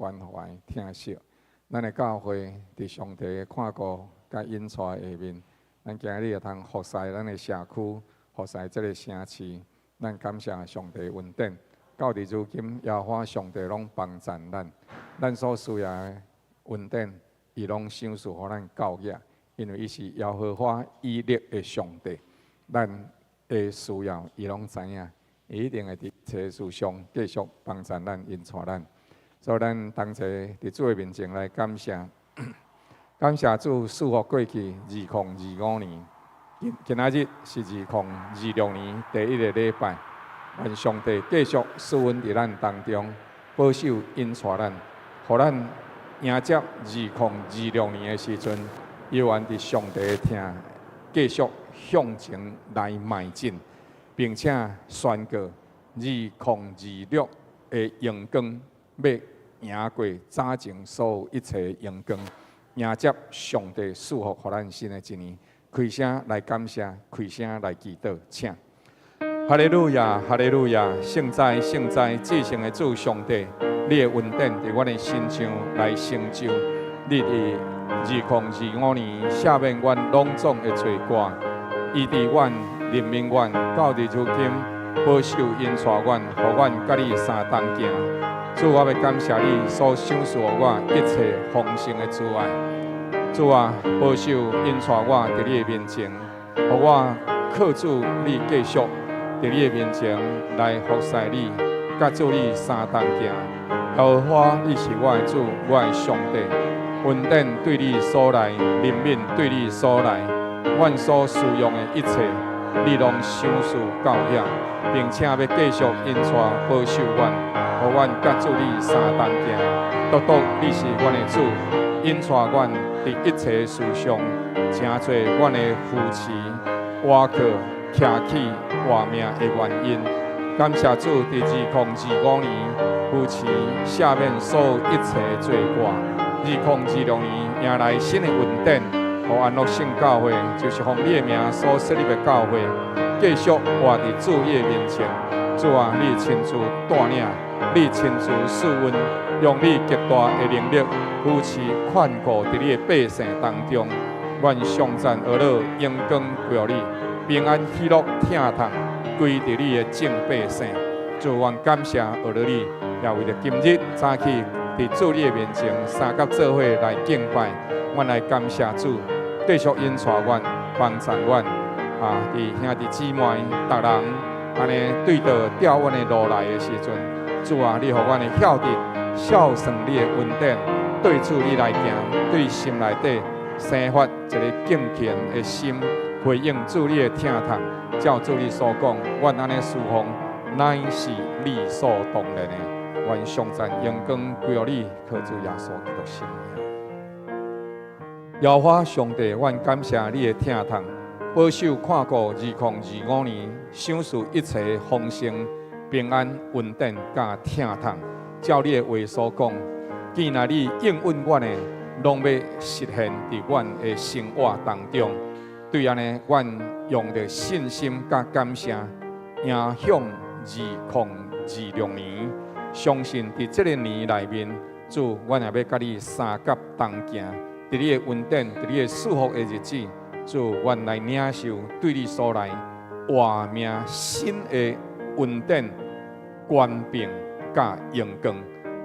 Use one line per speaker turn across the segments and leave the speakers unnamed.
關懷疼惜。咱的教會佇上帝的看顧佮引帶下面，咱今日會通服侍咱的社區，服侍這个城市，咱感謝上帝恩典。到佇如今，耶和華上帝攏幫贊咱，咱所需要的恩典，伊攏賞賜予咱夠額，因為伊是耶和華以勒的上帝，咱的需要伊攏知影，伊一定會佇一切事上繼續幫贊咱、引帶咱。所以咱同齊佇主的面前來感謝，感謝主賜福過去2025年，今今仔日是2026年第一个禮拜，願上帝繼續賜恩佇咱當中，保守引帶咱，予咱迎接2026年的時陣，猶原佇上帝的疼繼續向前來邁進，並且宣告2026的榮光欲贏過早前所有一切榮光，迎接上帝賜福予咱新的一年。開聲來感謝，開聲來祈禱，請。哈利路亞，哈利路亞，聖哉，聖哉，至聖的主上帝，你的恩典佇阮的身上來成就。你佇2025年赦免阮攏總的罪過，醫治阮，憐憫阮，到佇如今保守引帶阮，予阮佮你相同行。主，我欲感謝你所賞賜予我一切豐盛的慈愛。主啊，保守引帶我佇你的面前，予我靠主你繼續佇你的面前來服侍你，佮主你相同行。耶和華，你是我的主，我的上帝，恩典對你所來，憐憫對你所來，阮所需用的一切，你攏賞賜到遐，並且欲繼續引帶保守阮，予阮佮主你相同行。獨獨你是阮的主，引帶阮佇一切事上，成做阮的扶持、倚靠、徛起活命的原因。感謝主，佇2025年扶持赦免所有一切罪過。2026年迎來新的恩典，予安樂聖教會，就是奉你的名所設立的教會，繼續活佇主你的面前。主啊，你親自帶領，你親自賜恩，用你極大的能力扶持看顧佇你的百姓當中。願頌讚呵咾榮光歸予你，平安喜樂疼痛歸佇你的眾百姓。主，阮感謝呵咾你，也為著今日早起佇主你的面前三佮做伙來敬拜，阮來感謝主，繼續引帶阮，幫贊阮啊！佇兄弟姊妹、逐人按呢對著吊阮的路來的時陣，主啊，你予阮會曉得孝順你的恩典，對主你來行，對心內底生發一个敬虔的心，回應主你的疼痛，照主你所講，阮按呢侍奉，乃是理所當然的。願頌讚榮光歸予你，靠主耶穌基督聖名。耶和華上帝，阮感謝你的疼痛，保守看顧2025年，賞賜一切豐盛、平安、恩典佮疼痛。照你的話所講，既然你應允阮的，攏欲實現佇阮的生活當中。對按呢，阮用著信心佮感謝，迎向2026年，相信佇這个年內面，主，阮也欲佮你相佮同行，佇你的恩典，佇你的賜福的日子，主，阮來領受對你所來活命新的恩典、權柄佮榮光，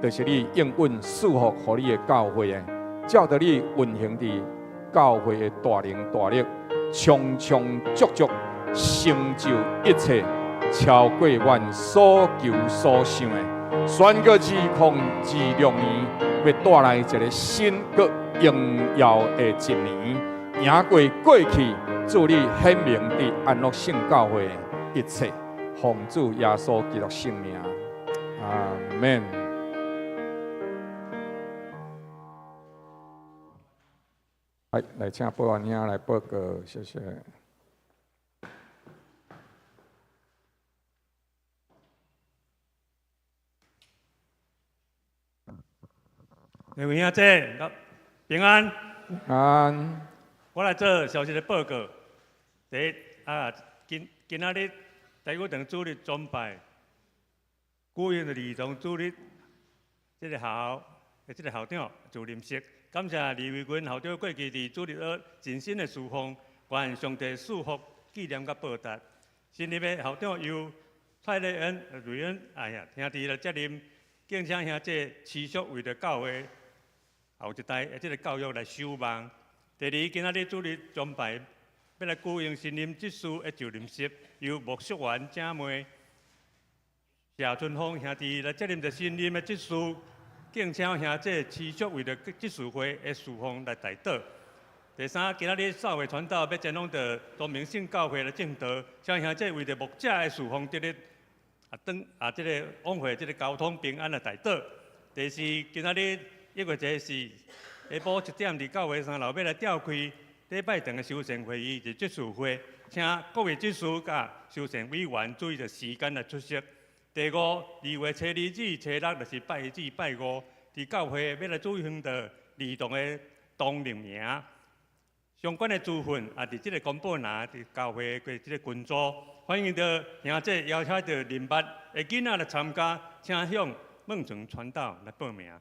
就是你應允賜福予你的教會的，照著你運行佇教會的大能大力，充充足足成就一切，超過阮所求所想的。宣告2026年，欲帶來一个新閣榮耀的一年，贏過過去，主你顯明佇安樂聖教會的一切，奉主耶穌基督聖名，阿門。來，來請保安兄來報告，謝謝。
兩位兄弟，平安。
安。
我來做小小的報告。第一啊，今今仔日台語堂主日崇拜，舉行的兒童主日，這个學校的這个校長就任式。感謝李維軍校長過去佇主日學盡心的侍奉，願上帝賜福紀念佮報答。新任的校長由蔡瑞恩、瑞恩哎呀兄弟來接任，敬請兄弟持續為著教會後一代的這个教育來守望。第二，今仔日主日崇拜欲來舉行新任執事的就任式，由牧淑媛姐妹謝春峰兄弟來接任著新任的執事，敬請兄弟持續為著執事會的侍奉來代禱。第三，今仔日少會傳道欲前往著東明聖教會來證道，請兄弟為著牧者的侍奉得力，啊，當啊，這个往回這个交通平安來代禱。第四，今仔日1月24下晡7點，佇教會三樓欲來召開禮拜堂的修善會議，是執事會，請各位執事佮修善委員注意著時間來出席。第五，2月初二至初六，就是拜一至拜五，佇教會欲來舉行著兒童的冬令營，相關的資訊也佇這个公布欄，佇教會的這个群組，歡迎著兄弟邀請著認捌的囡仔來參加，請向孟成傳道來報名。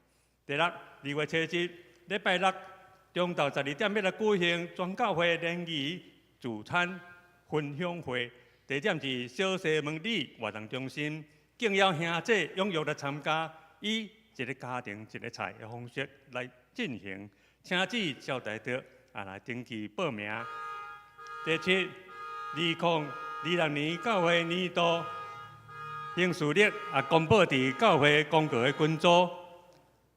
第六，2月初七，禮拜六中晝12點欲來舉行全教會聯誼聚餐分享會，地點是小西門里活動中心，敬邀兄弟踴躍來參加，以一個家庭一個菜的方式來進行，請至招待桌啊來登記報名。第七，2026年教會年度行事曆也公布佇教會公告的群組。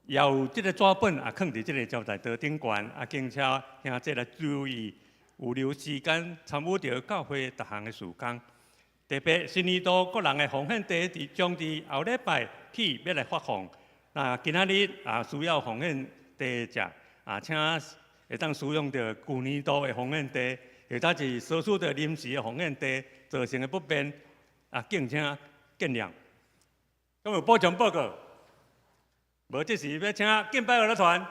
也有這个紙本也囥佇這个招待桌頂懸，啊，敬請兄弟來注意，有留時間參與著教會逐項的事工。特別新年度各人的奉獻袋佇將佇後禮拜起欲來發放。那今仔日啊需要奉獻袋者啊，請會當使用著舊年度的奉獻袋，或者是索取著臨時的奉獻袋造成的不便啊，敬請見諒。敢有補充報告？無，這時欲請敬拜樂團。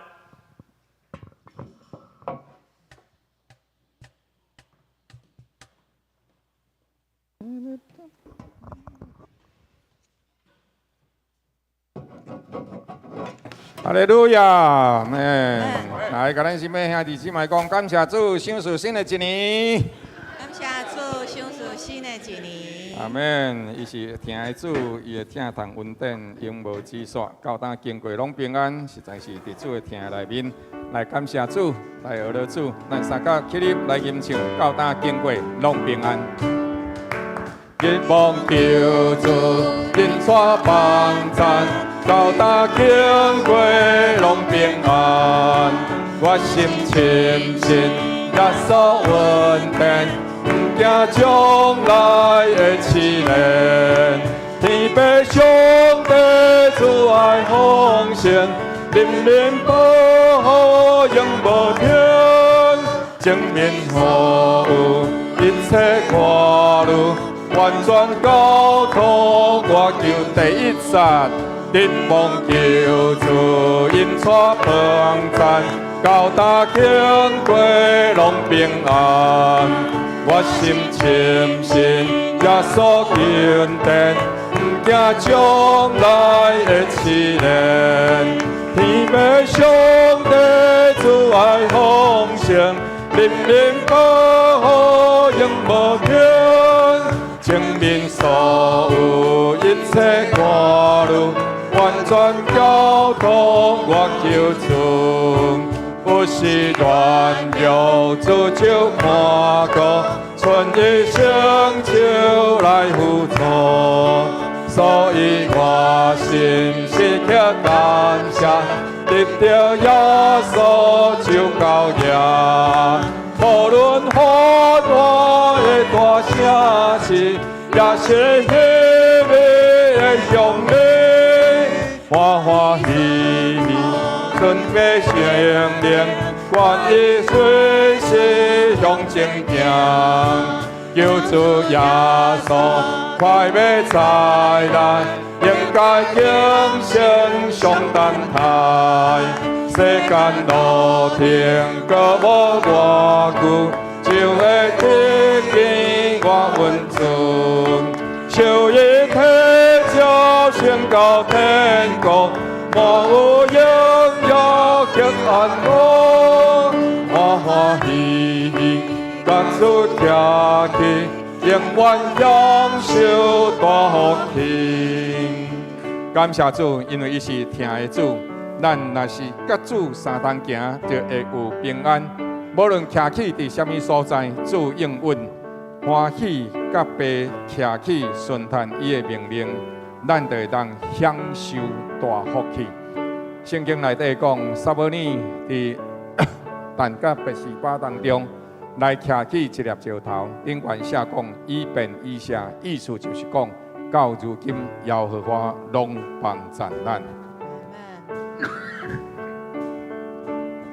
哈利路亞，阿們。來，共咱身邊兄弟姊妹講，感謝主，賞賜新的一年。
感謝主，賞賜新的一年。
阿們，伊是疼的主，伊的疼痛恩典永無止煞，到今經過攏平安，實在是佇主的疼內面。來感謝主，來學著主，咱三甲起立來吟唱，到今經過攏平安。日望求主，引帶幫贊，到今經過攏平安。我心深信耶穌恩典，毋驚將來的試煉。天父上帝慈愛豐盛，憐憫保護永無停，前面予有一切看慮，完全交託我求第一節，日望求主引帶幫贊，到今經過攏平安。我心深信耶穌恩典，毋驚將來的試煉。天父上帝慈愛豐盛，憐憫保護永無停，前面所有一切看慮，完全交託我求主。有時軟弱，主就看顧，伸伊雙手來扶助，所以我心時刻感謝，得著耶穌就夠額。無論繁華的大城市，也是稀微的鄉里，歡歡喜喜尊貴聖靈，願意隨時向前行。求主耶穌快欲再來，應該謹慎上等待。世間路程閣無偌久，就會得見我阮主。受伊體照升到天國，無有永安乐，欢欢喜喜，佮主徛起，永远享受大福气。感谢主，因為伊是疼的主。咱若是佮主相同行，就會有平安。無論徛起佇啥物所在，主應允歡喜佮爸徛起順從伊的命令，咱就會當享受大福氣。聖經內底講，撒母耳佇但佮別是巴當中來徛起一粒石頭，頂懸寫講以便以謝，意思就是講到如今耶和華攏幫贊咱。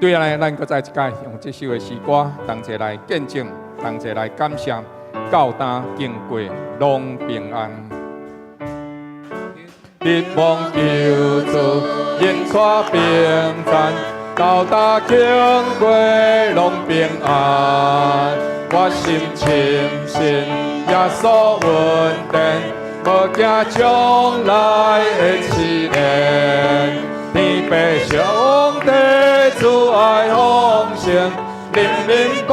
對啊，咱閣再一擺用這首的詩歌，同齊來見證，同齊來感謝，到今經過攏平安。日望救主引帶平安，到達經過攏平安。我心深信耶穌恩典，無驚將來的試煉。天父上帝慈愛豐盛，憐憫保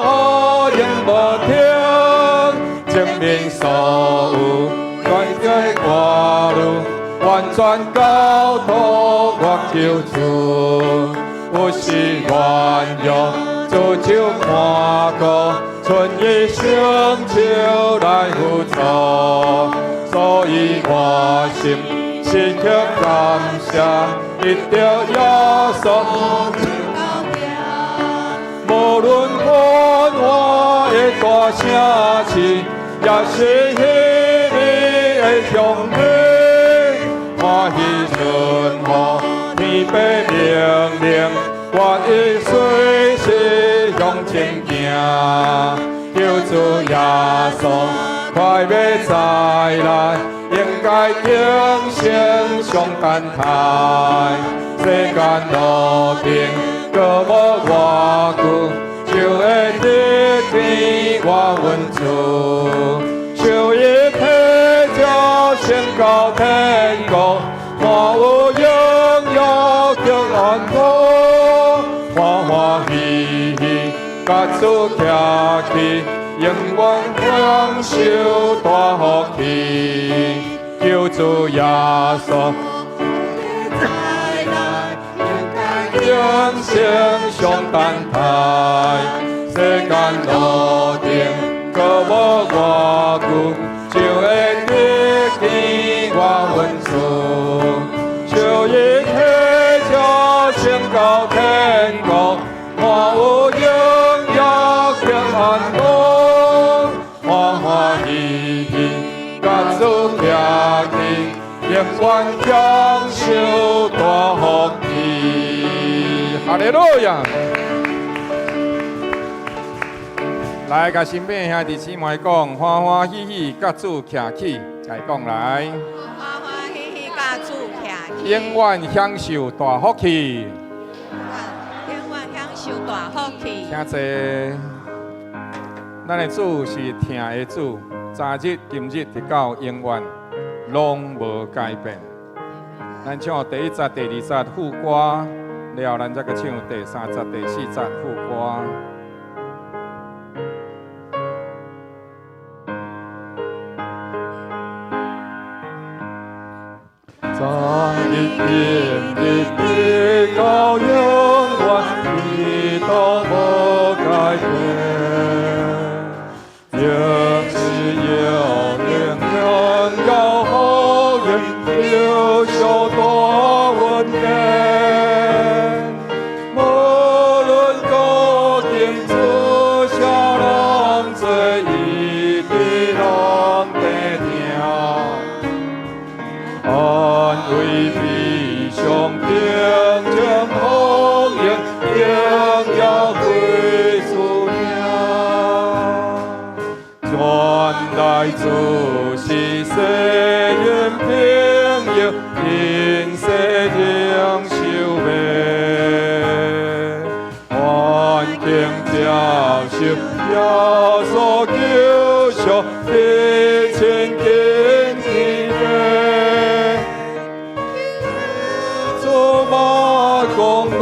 護永無停，證明所有全的掛慮，完全交託我救主。有時軟弱，主就看顧，存伊雙手來扶助，所以我心時刻感謝，得著耶穌。無論繁華的大城市，也是稀微的鄉里，歡喜順服天父命令，願意隨時向前行。救主耶穌快欲再來，應該定心上等待。世間路程閣無偌久，就會得見我阮主。受伊提著升到天國，看有榮耀極安樂，歡歡喜喜佮主徛起，永遠享受大福氣。救主耶穌
再來，應該
永生上等待。世間路程閣無偌久，就會得見我阮主。受伊提著升到天國，看有榮耀極安樂，歡歡喜喜佮主徛起，永遠享受大福氣。哈利路亞！來，共身邊兄弟姊妹講，歡歡喜喜佮主徛起，來講來，
歡歡喜喜佮主徛起，
永遠享受大福氣。
永遠享受大福氣。
請坐。咱的主是疼的主，昨日、今日，直到永遠，攏無改變。咱唱第一節、第二節副歌，了後咱再閣唱第三節、第四節副歌。昨日、今日，直到永遠，伊都無改變。仍是有靈榮耀福音，有上大恩典。無論高低處，啥人做伊的攏得聽。安慰悲傷，平靜風雨，榮耀歸主名。原來主是世人朋友，因世人受命，環境接受耶穌救贖的親近天父。主嘛講我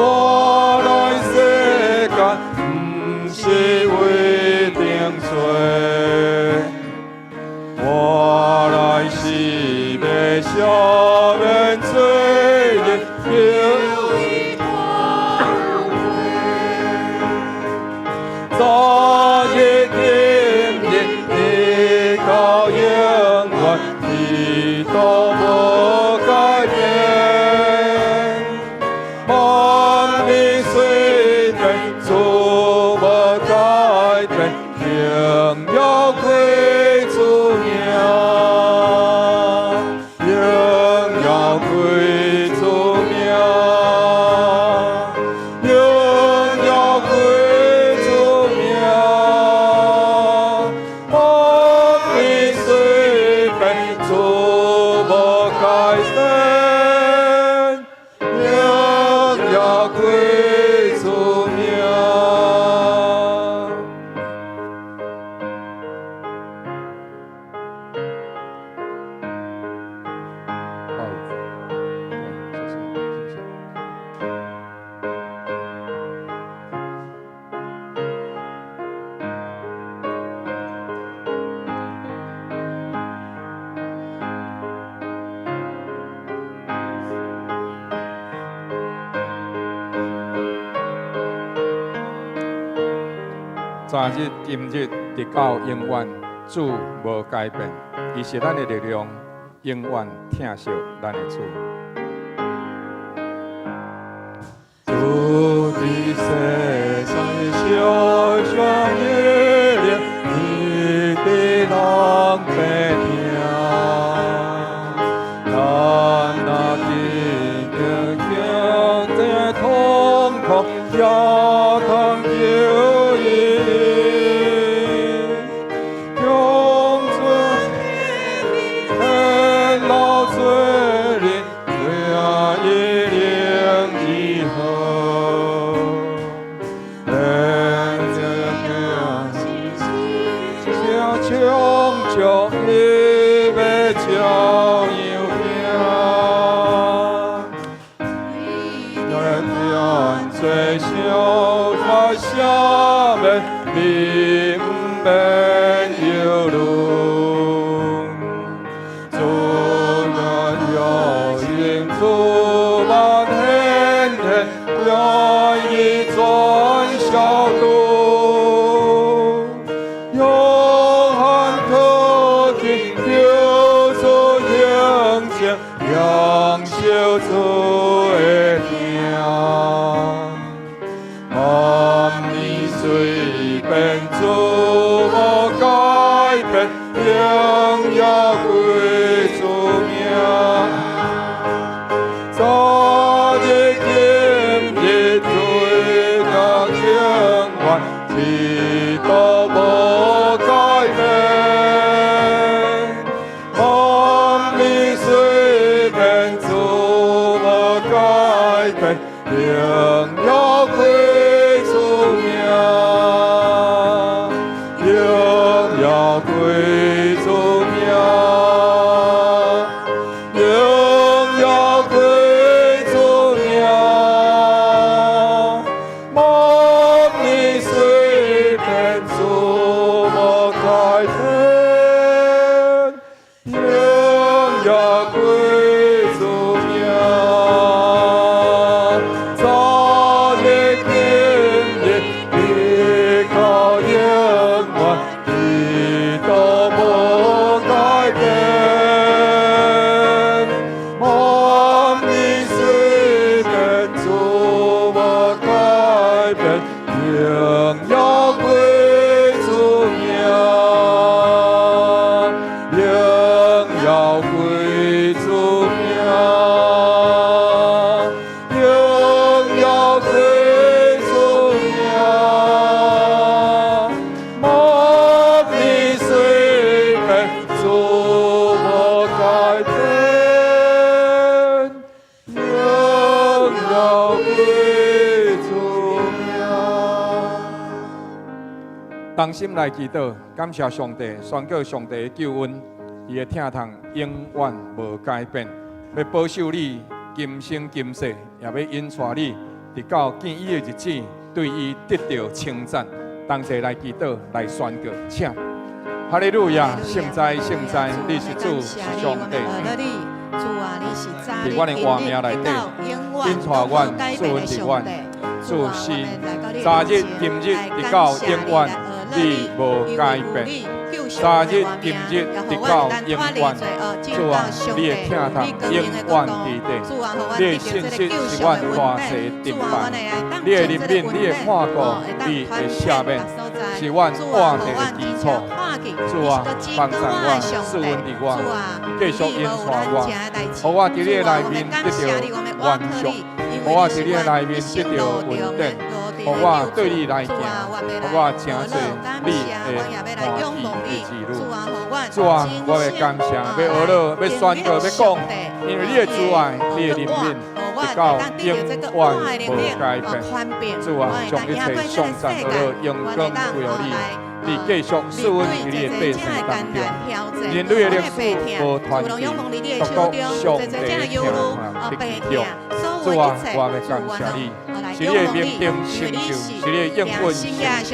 耀歸主名。好，對，謝謝，謝謝。昨日、今日，直到永遠，主無改變，伊是咱的力量，永遠疼惜咱的主。主的世上小小的靈，你的人白聽，咱若今日經這痛苦，也通求伊。用主顯老罪人，也一靈以後。將將伊欲照樣行，願罪小發赦免，你毋免憂慮。主若有應主萬顯現，願意轉小度。約翰可見求主應情，讓小主的疼。萬年雖變，主無改變，榮耀歸主名。昨日今日對到永遠，基督無改變。萬年雖變，主無改變，榮耀歸主名，榮耀歸主名，榮耀歸主名。萬年雖變，主無改變，榮耀歸主名。昨日今日，直到永遠，基督無改變。萬年雖變，主無改變，榮耀歸主名，榮耀歸主名，榮耀歸主名。萬年雖變，主無改變，榮耀歸主名。同心來祈禱，感謝上帝，宣告上帝的救恩，伊的疼痛永遠無改變，欲保守你今生今世，也欲引帶你，直到見伊的日子，對伊得著稱讚。同齊來祈禱，來宣告，請。哈利路亞，聖哉聖哉，你是主，是上帝。佇阮的活命內底，引帶阮，賜恩佇阮，主是昨日、今日，直到永遠，你無改變。昨日、今日，直到永遠，主啊，你的疼痛永遠佇底，你的信實是阮大細的盾牌，你的憐憫、你的看顧、你的赦免，是阮活著的基礎。主啊，幫助我，賜恩佇我，繼續引帶我，予我佇你的內面得著滿足，予我佇你的內面得著穩定，予我對你來行，予我成做你的歡喜的兒女。主啊，我欲感謝，欲學樂，欲宣告，欲講，因為你的慈愛，你的憐憫，直到到永遠無改變。主啊，將一切頌讚和榮光歸予你，你繼續賜阮佇你的百姓當中。人類的歷史無團結，獨獨上帝疼痛的力量。主啊，我欲感謝你，是你的命定成就，是你的應允成就，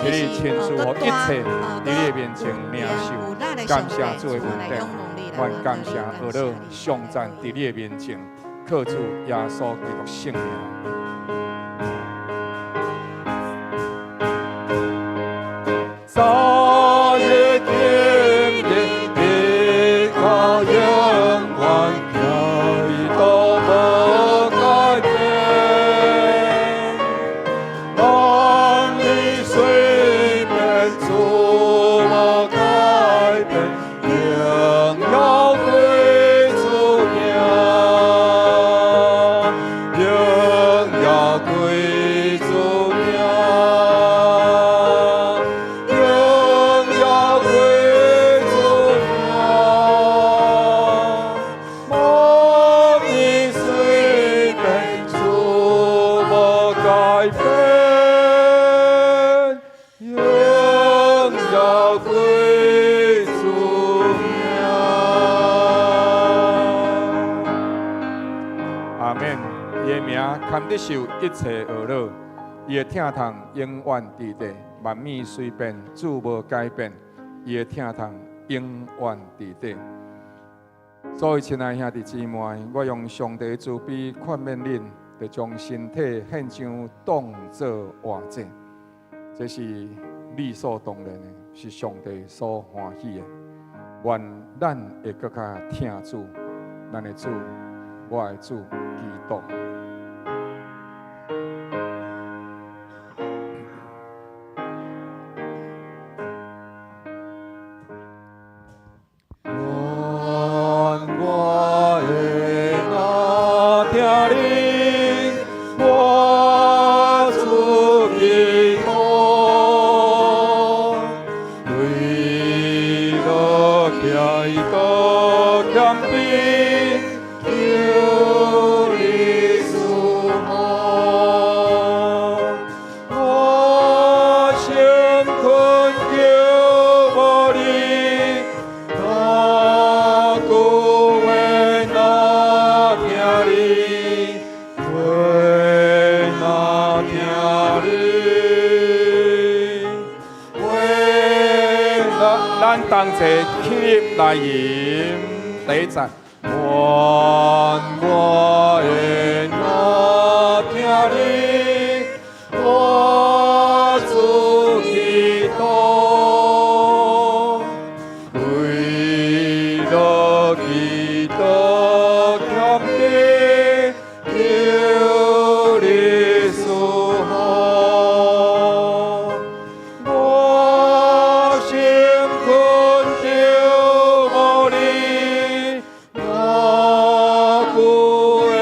是你親自予一切佇你的面前領受。感謝主的恩典，願感謝呵咾頌讚佇你的面前，靠主耶穌基督聖名。昨日今日直到永遠，基督無改變。萬里雖變，主無改變，榮耀歸主名，榮耀歸主名，榮耀歸主名。萬里雖變，主無改變，榮耀歸主名。阿們。伊的名堪得受一切呵咾，伊的疼痛永遠佇地，萬物雖變，主無改變，伊的疼痛永遠佇地。所以，親愛兄弟姊妹，我用上帝慈悲勸勉恁，著將身體獻上當做活祭，這是理所當然的，是上帝所歡喜的。願咱會閣較疼主，咱的主，我的主基督。願我的眼疼你，我主基督，為了基督謙卑，求你賜福。我心懇求無你，若久話若聽你，話若聽你，話若咱同齊起立來吟第一節。願我的眼疼你，我主基督，為了基督謙卑，求你賜福。我心懇求無你，若久話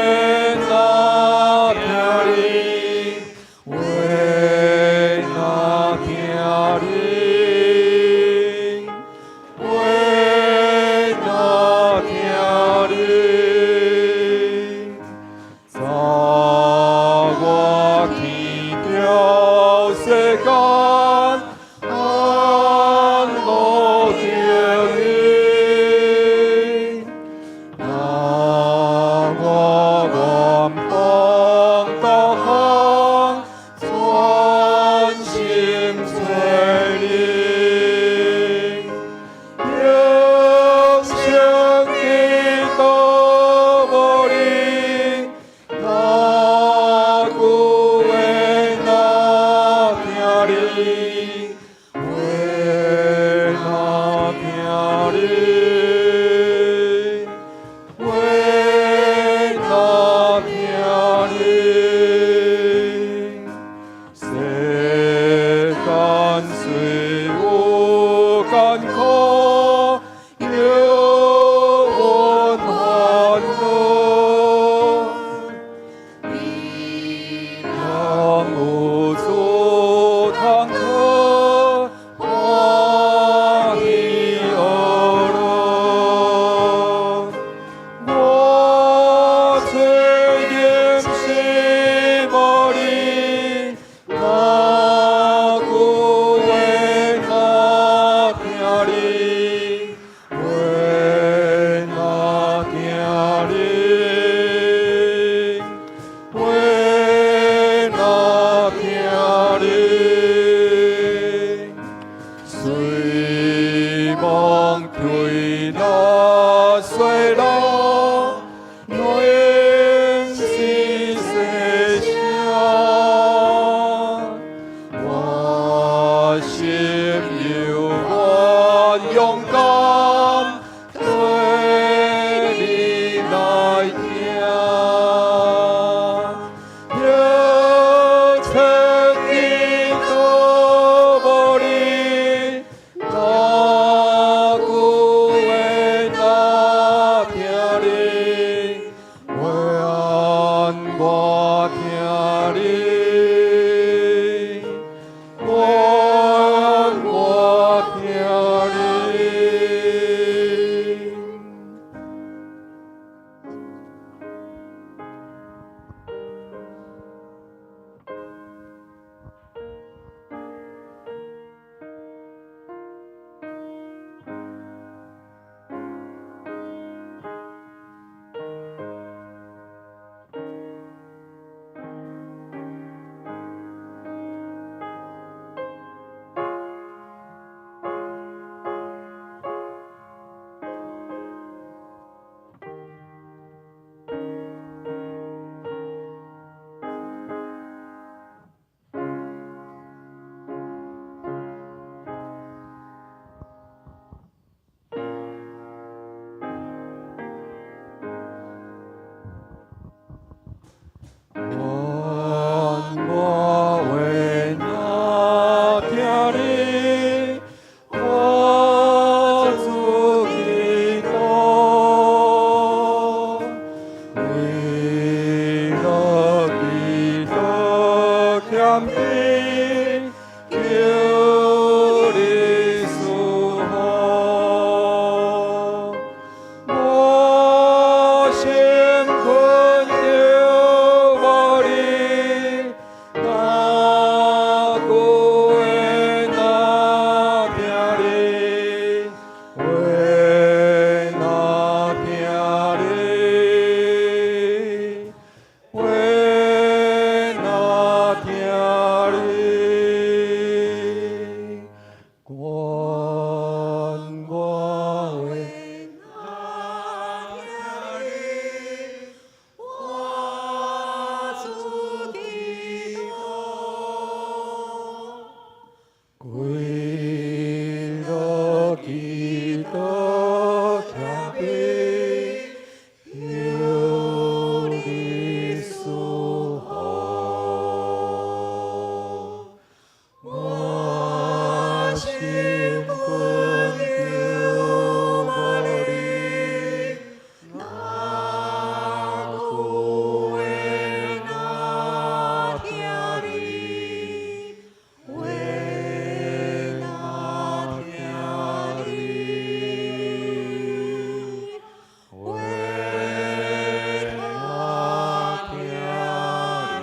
你，願我聽你。願我話若聽你，我主基督，為了基督謙卑，求你賜福。我心懇求無你，若久話若聽你，話若聽你，話若聽你，願我話
若聽你，我主基督。
為了基督謙卑，求你賜福。我心懇求無你，若久話若
聽你，話若聽你，
話若聽你，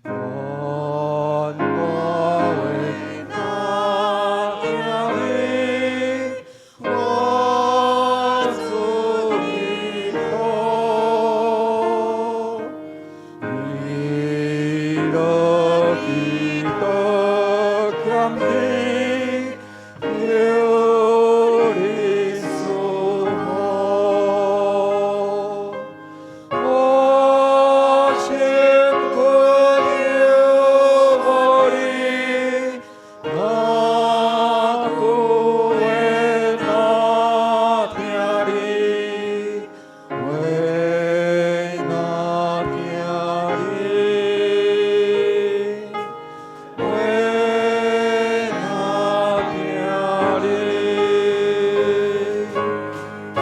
願我話若聽你，我主基督，為了基督謙卑，求你賜福。我心懇求無你，若久話若聽你，話若聽你，話若聽你。我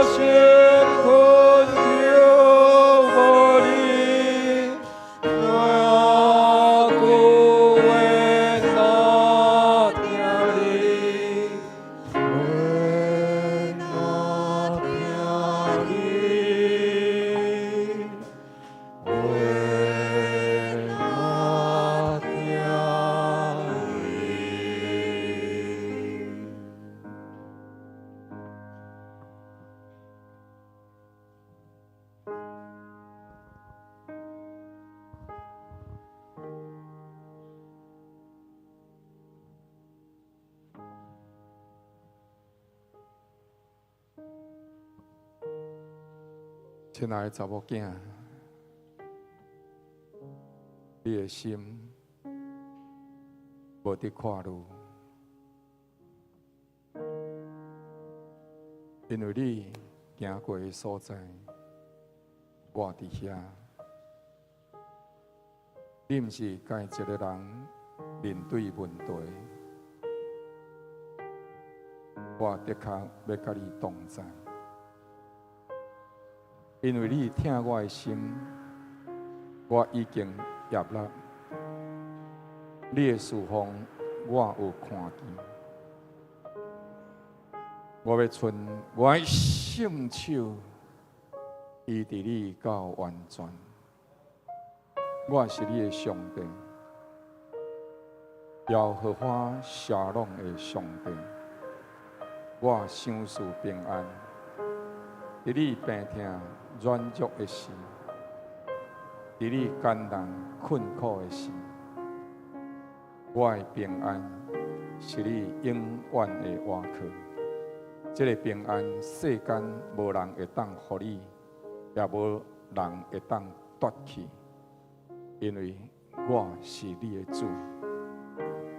心懇求無你，若久話若聽你，話若聽你，話若聽你。親愛的查某囝，你的心無佇看路，因為你行過的所在，我佇遐。你毋是家己一個人面對問題，我的確欲佮你同在。因為你疼我的心，我已經悅納。你的侍奉，我有看見。我欲伸我的聖手，醫治你到完全。我是你的上帝，耶和華沙龍的上帝。我賞賜平安，佇你病疼軟弱的時，佇你艱難困苦的時，我的平安是你永遠的倚靠。這个平安，世間無人會當予你，也無人會當奪去，因為我是你的主，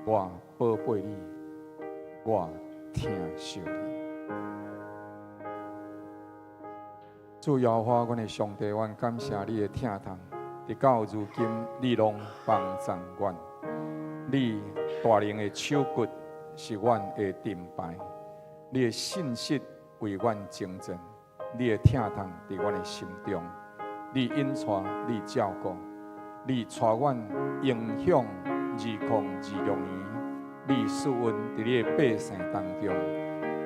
我寶貝你，我疼惜你。主耶和華，阮的上帝，阮感謝你的疼痛，直到如今，你攏幫助阮。你大能的手骨是阮的盾牌，你的信實為阮征戰，你的疼痛佇阮的心中，你引帶，你照顧，你帶阮迎向2026年，你賜恩佇你的百姓當中，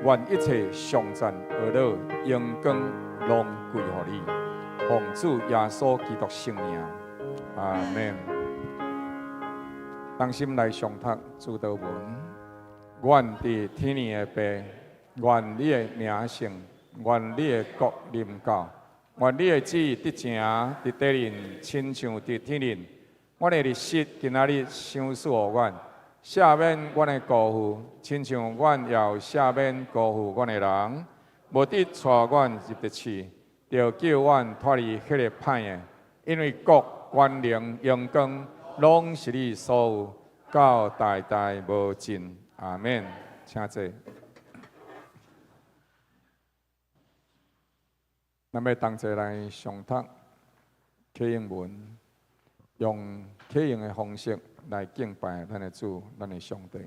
願一切頌讚、呵咾、榮光攏歸予你，奉主耶穌基督聖名，阿們。同心來誦讀主禱文，願佇天的父，願你的名聖，願你的國臨到，願你的旨意得成佇地面，親像佇天頂。阮的日食今仔日賞賜予阮，赦免阮的辜負，親像阮也有赦免辜負阮的人。無得帶阮入佇試，著救阮脫離彼个歹的，因為國、權能、榮光，攏是你所有，到代代無盡。阿們。請坐。咱欲同齊來誦讀啟應文，用啟應的方式來敬拜咱的主、咱的上帝。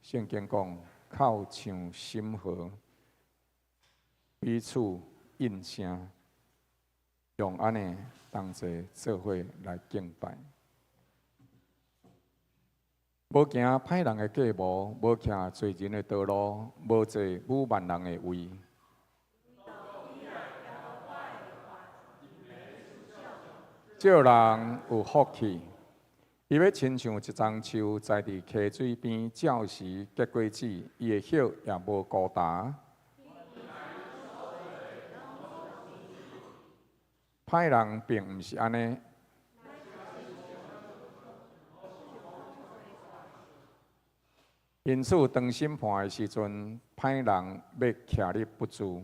聖經講，口唱心和，彼此應聲，用按呢同齊做伙來敬拜。無行歹人的計謀，無徛罪人的道路，無坐侮慢人的位。這人有福氣，伊欲親像一欉樹栽佇溪水邊，照時結果子，伊的葉也無枯焦。歹人並毋是按呢。因此，當審判的時陣，歹人欲徛立不住，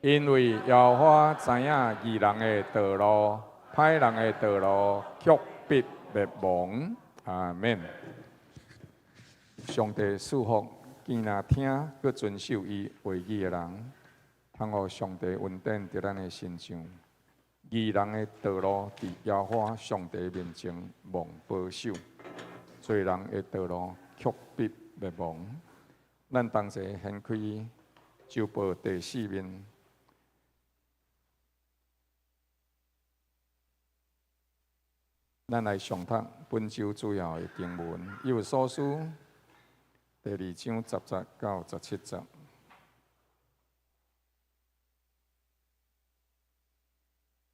因為耶和華知影義人的道路，歹人的道路卻必滅亡。阿們。上帝賜福，見若聽，閣遵守伊話語的人，通予上帝恩典佇咱的身上。義人的道路佇耶和華上帝面前蒙保守，罪人的道路卻必滅亡。咱同齊掀開周報第四面，咱來誦讀本週主要的經文，以弗所書第二章十節到十七節。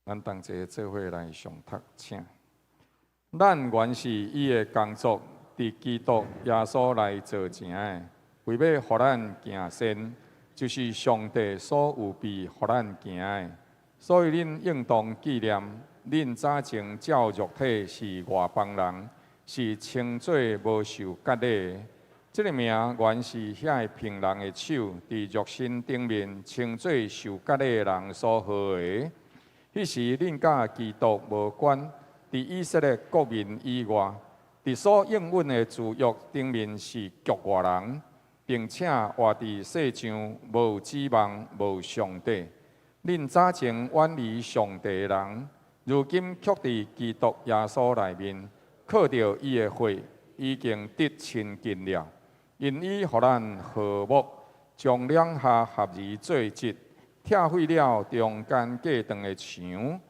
咱同齊做伙來誦讀，請。咱原是伊的工作，佇基督耶穌內造成的，為欲予咱行善，就是上帝所預備予咱行的。所以恁應當紀念，恁早前照肉體是外邦人，是稱做無受割禮的。這个名原是遐个憑人的手，佇肉身頂面稱做受割禮的人所號的。彼時恁佮基督無關，佇以色列國民以外，佇所應允的諸約頂面是局外人，並且活佇世上無指望、無上帝。恁早前遠離上帝的人，如今卻佇基督耶穌內面，靠著伊的血，已經得親近了。因伊予咱和睦，將兩下合而做一，拆毀了中間隔斷的牆，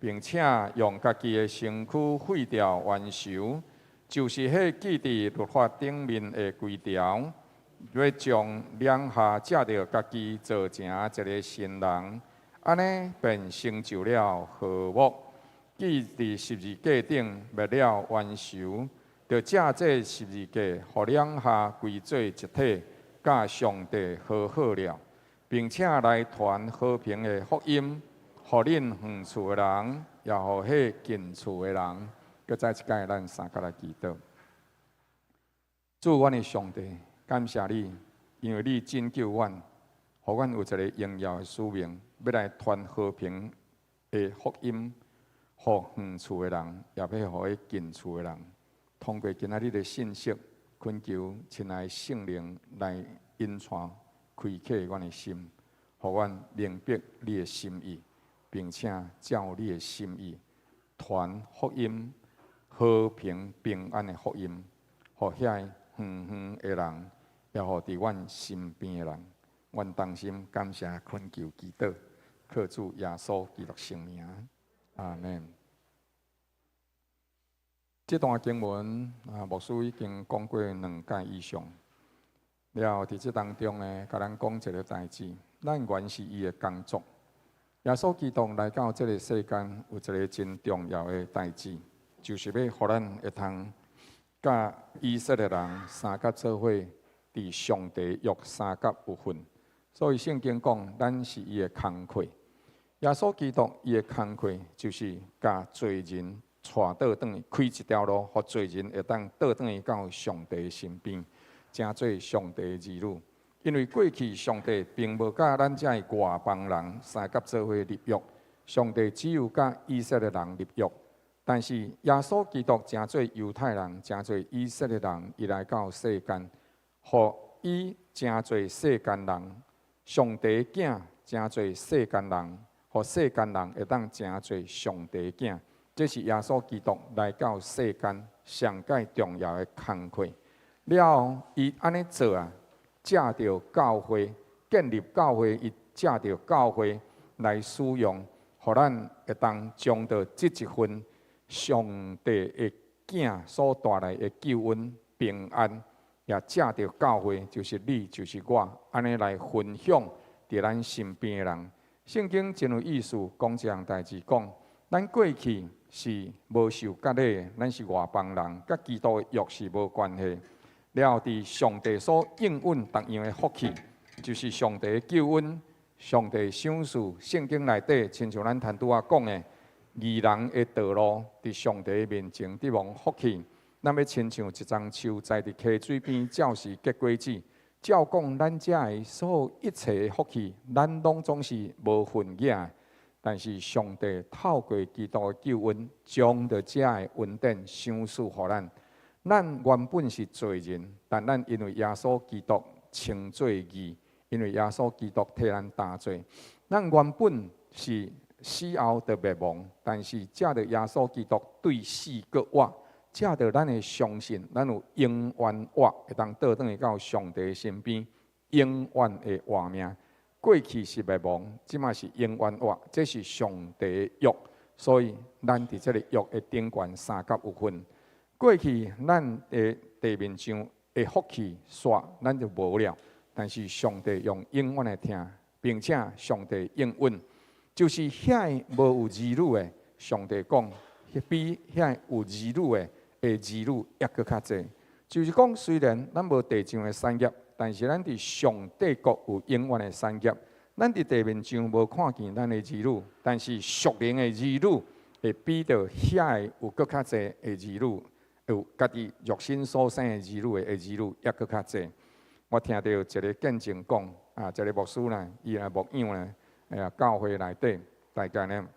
並且用家己的身軀廢掉冤仇，就是彼記佇律法頂面的規條，欲將兩下藉著家己造成一个新人，按呢便成就了和睦。既佇十字架頂滅了冤仇，就藉這十字架，予兩下歸做一體，佮上帝和好了，並且來傳和平的福音，予恁遠處的人，也予彼近處的人。閣再一擺，咱三佮來祈禱。主，阮的上帝，感謝你，因為你拯救阮，予阮有一个榮耀的使命，欲來傳和平的福音，予遠處的人，也欲予彼近處的人。通過今仔日的信息，懇求親愛的聖靈來引帶、開啟阮的心，予阮明白你的心意，並且照你的心意傳福音、和平、平安的福音，予遐遠遠的人，也予佇阮身邊的人。阮衷心感謝懇求祈禱，靠主耶穌基督聖名，阿門。這段經文啊，牧師已經講過兩擺以上。了後佇這當中呢，共咱講一个代誌，咱原是伊的工作。耶穌基督來到這个世間，有一个真重要的代誌，就是欲予咱會通佮以色列人相佮做伙，佇上帝約相佮有份。所以聖經講，咱是伊的工課。耶穌基督伊的工課就是共罪人帶倒轉去，開一條路，予罪人會當倒轉去到上帝身邊，成做上帝兒女。因為過去上帝並無佮咱遮的外邦人相佮做伙立約，上帝只有佮以色列人立約。但是耶穌基督成做猶太人，成做以色列人，伊來到世間，予伊成做世間人，上帝囝成做世間人，予世間人會當成做上帝囝。這是耶穌基督來到世間上蓋重要的工課。了後，伊按呢做啊，藉著教會建立教會，伊藉著教會來使用，予咱會當將著這一份上帝的囝所帶來的救恩平安，也藉著教會，就是你，就是我，按呢來分享佇咱身邊的人。聖經真有意思，講這項代誌，講咱過去是無受割禮的，咱是外邦人，佮基督的約是無關係。了後，佇上帝所應允逐樣的福氣，就是上帝的救恩、上帝賞賜。聖經內底，親像咱頭拄仔講的，義人的道路，佇上帝面前得蒙福氣。咱欲親像一欉樹栽佇溪水邊，照時結果子。照講，咱遮的所有一切的福氣，咱攏總是無份額。但是上帝透過基督的救恩，將著遮的恩典賞賜予咱。咱原本是罪人，但咱因為耶穌基督稱做義，因為耶穌基督替咱擔罪。咱原本是死後就滅亡，但是藉著耶穌基督對死閣活，藉著咱的相信，咱有永遠活，會當倒轉去到上帝身邊，永遠的活命。過去是滅亡，這馬是永遠活，這是上帝的約，所以咱佇這个約的頂懸相佮有份。過去咱的地面上的福氣煞，咱就無了。但是上帝用永遠的疼，並且上帝應允，就是遐个無有兒女的，上帝講，比遐有兒女的的兒女猶閣較濟。就是講，雖然咱無地上的產業，但是咱佇上帝國有永遠的產業。咱佇地面上無看見咱的兒女，但是屬靈的兒女會比著遐个有閣較濟的兒女，有家己肉身所生的兒女的兒女，猶閣較濟。我聽著一个見證講，啊，一个牧師呢，伊來牧養呢，哎呀，教會內底大概呢，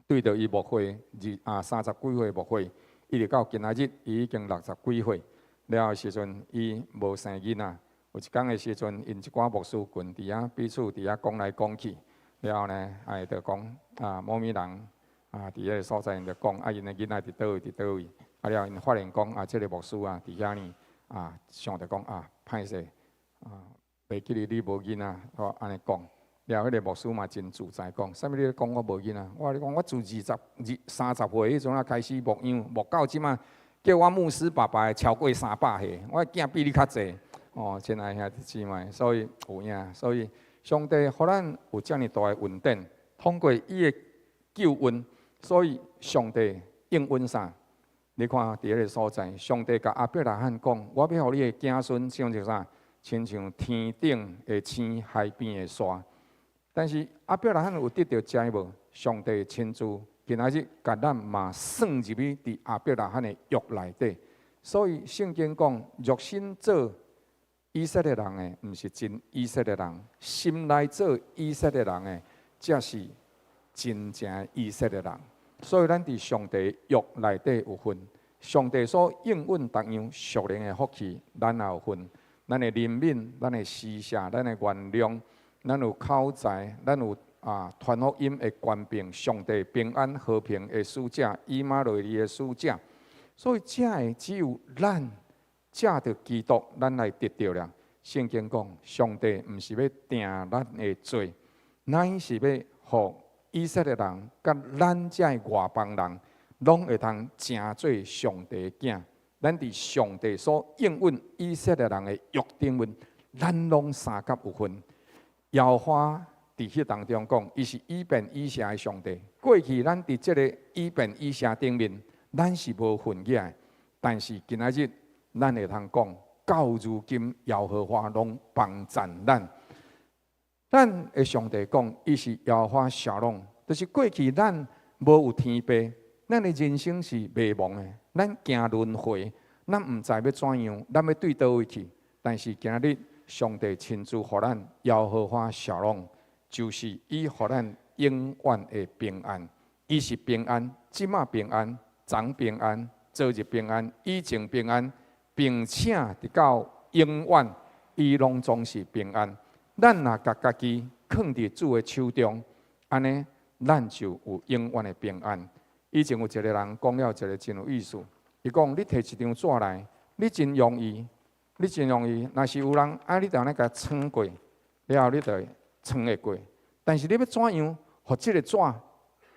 對著伊牧會二啊三十幾歲牧會，一直到今仔日，伊已經六十幾歲。了後時陣，伊無生囡仔。有一工的時陣，𪜶一寡牧師群佇遐彼此佇遐講來講去。了後呢，啊，伊就講啊，某物人啊，佇彼个所在，𪜶就講啊，𪜶的囡仔佇佗位，佇佗位。啊了後，𪜶發現講啊，這个牧師啊，佇遐呢啊，想著講啊，歹勢啊，袂記得你無囡仔，我按呢講。了彼个牧師嘛真自在講，啥物你咧講我無囡仔？我共你講，我自22、30歲彼陣仔開始牧養，牧到這馬，叫我牧師爸爸的超過300歲，我的囝比你較濟。哦，親愛兄弟姊妹，所以有影，所以上帝予咱有遮爾大的恩典，通過伊的救恩，所以上帝應允啥？你看佇彼个所在，上帝共亞伯拉罕講：我欲予你的子孫像做啥？親像天頂的星、海邊的沙。但是亞伯拉罕有得著這無？上帝親自今仔日共咱嘛算入去佇亞伯拉罕的約內底。所以聖經講，肉身做以色列人的，毋是真以色列人；心內做以色列人的，才是真正的以色列人。所以咱佇上帝約內底有份，上帝所應允逐樣屬靈的福氣，咱也有份。咱的憐憫，咱的施捨，咱的原諒，咱有口才，咱有傳福音的權柄，上帝平安和平的使者，以馬內利的使者。所以這个只有咱藉著基督，咱來得著了。聖經講，上帝毋是欲定咱的罪，乃是欲予以色列人佮咱這个外邦人，攏會通成做上帝的囝。咱佇上帝所應允以色列人的約頂面，咱攏相佮有份。耶和華佇彼當中講，伊是以便以謝的上帝。過去咱佇這个以便以謝頂面，咱是無份額的。但是今仔日，咱會通講，到如今耶和華攏幫贊咱。咱的上帝講，伊是耶和華沙龍，就是過去咱無有天父，咱的人生是迷茫的，咱驚輪迴，咱毋知欲怎樣，咱欲對佗位去。但是今仔日，上帝親自予咱耶和華沙龍，就是伊予咱永遠的平安。伊是平安，這馬平安，昨平安，昨日平安，以前平安，並且直到永遠，伊攏總是平安。咱若共家己囥佇主的手中，按呢，咱就有永遠的平安。以前有一個人講了一個真有意思，伊講：你提一張紙來，你真容易，你真容易。若是有人愛你，就按呢共穿過，了後你就會穿會過。但是你欲怎樣，予這个紙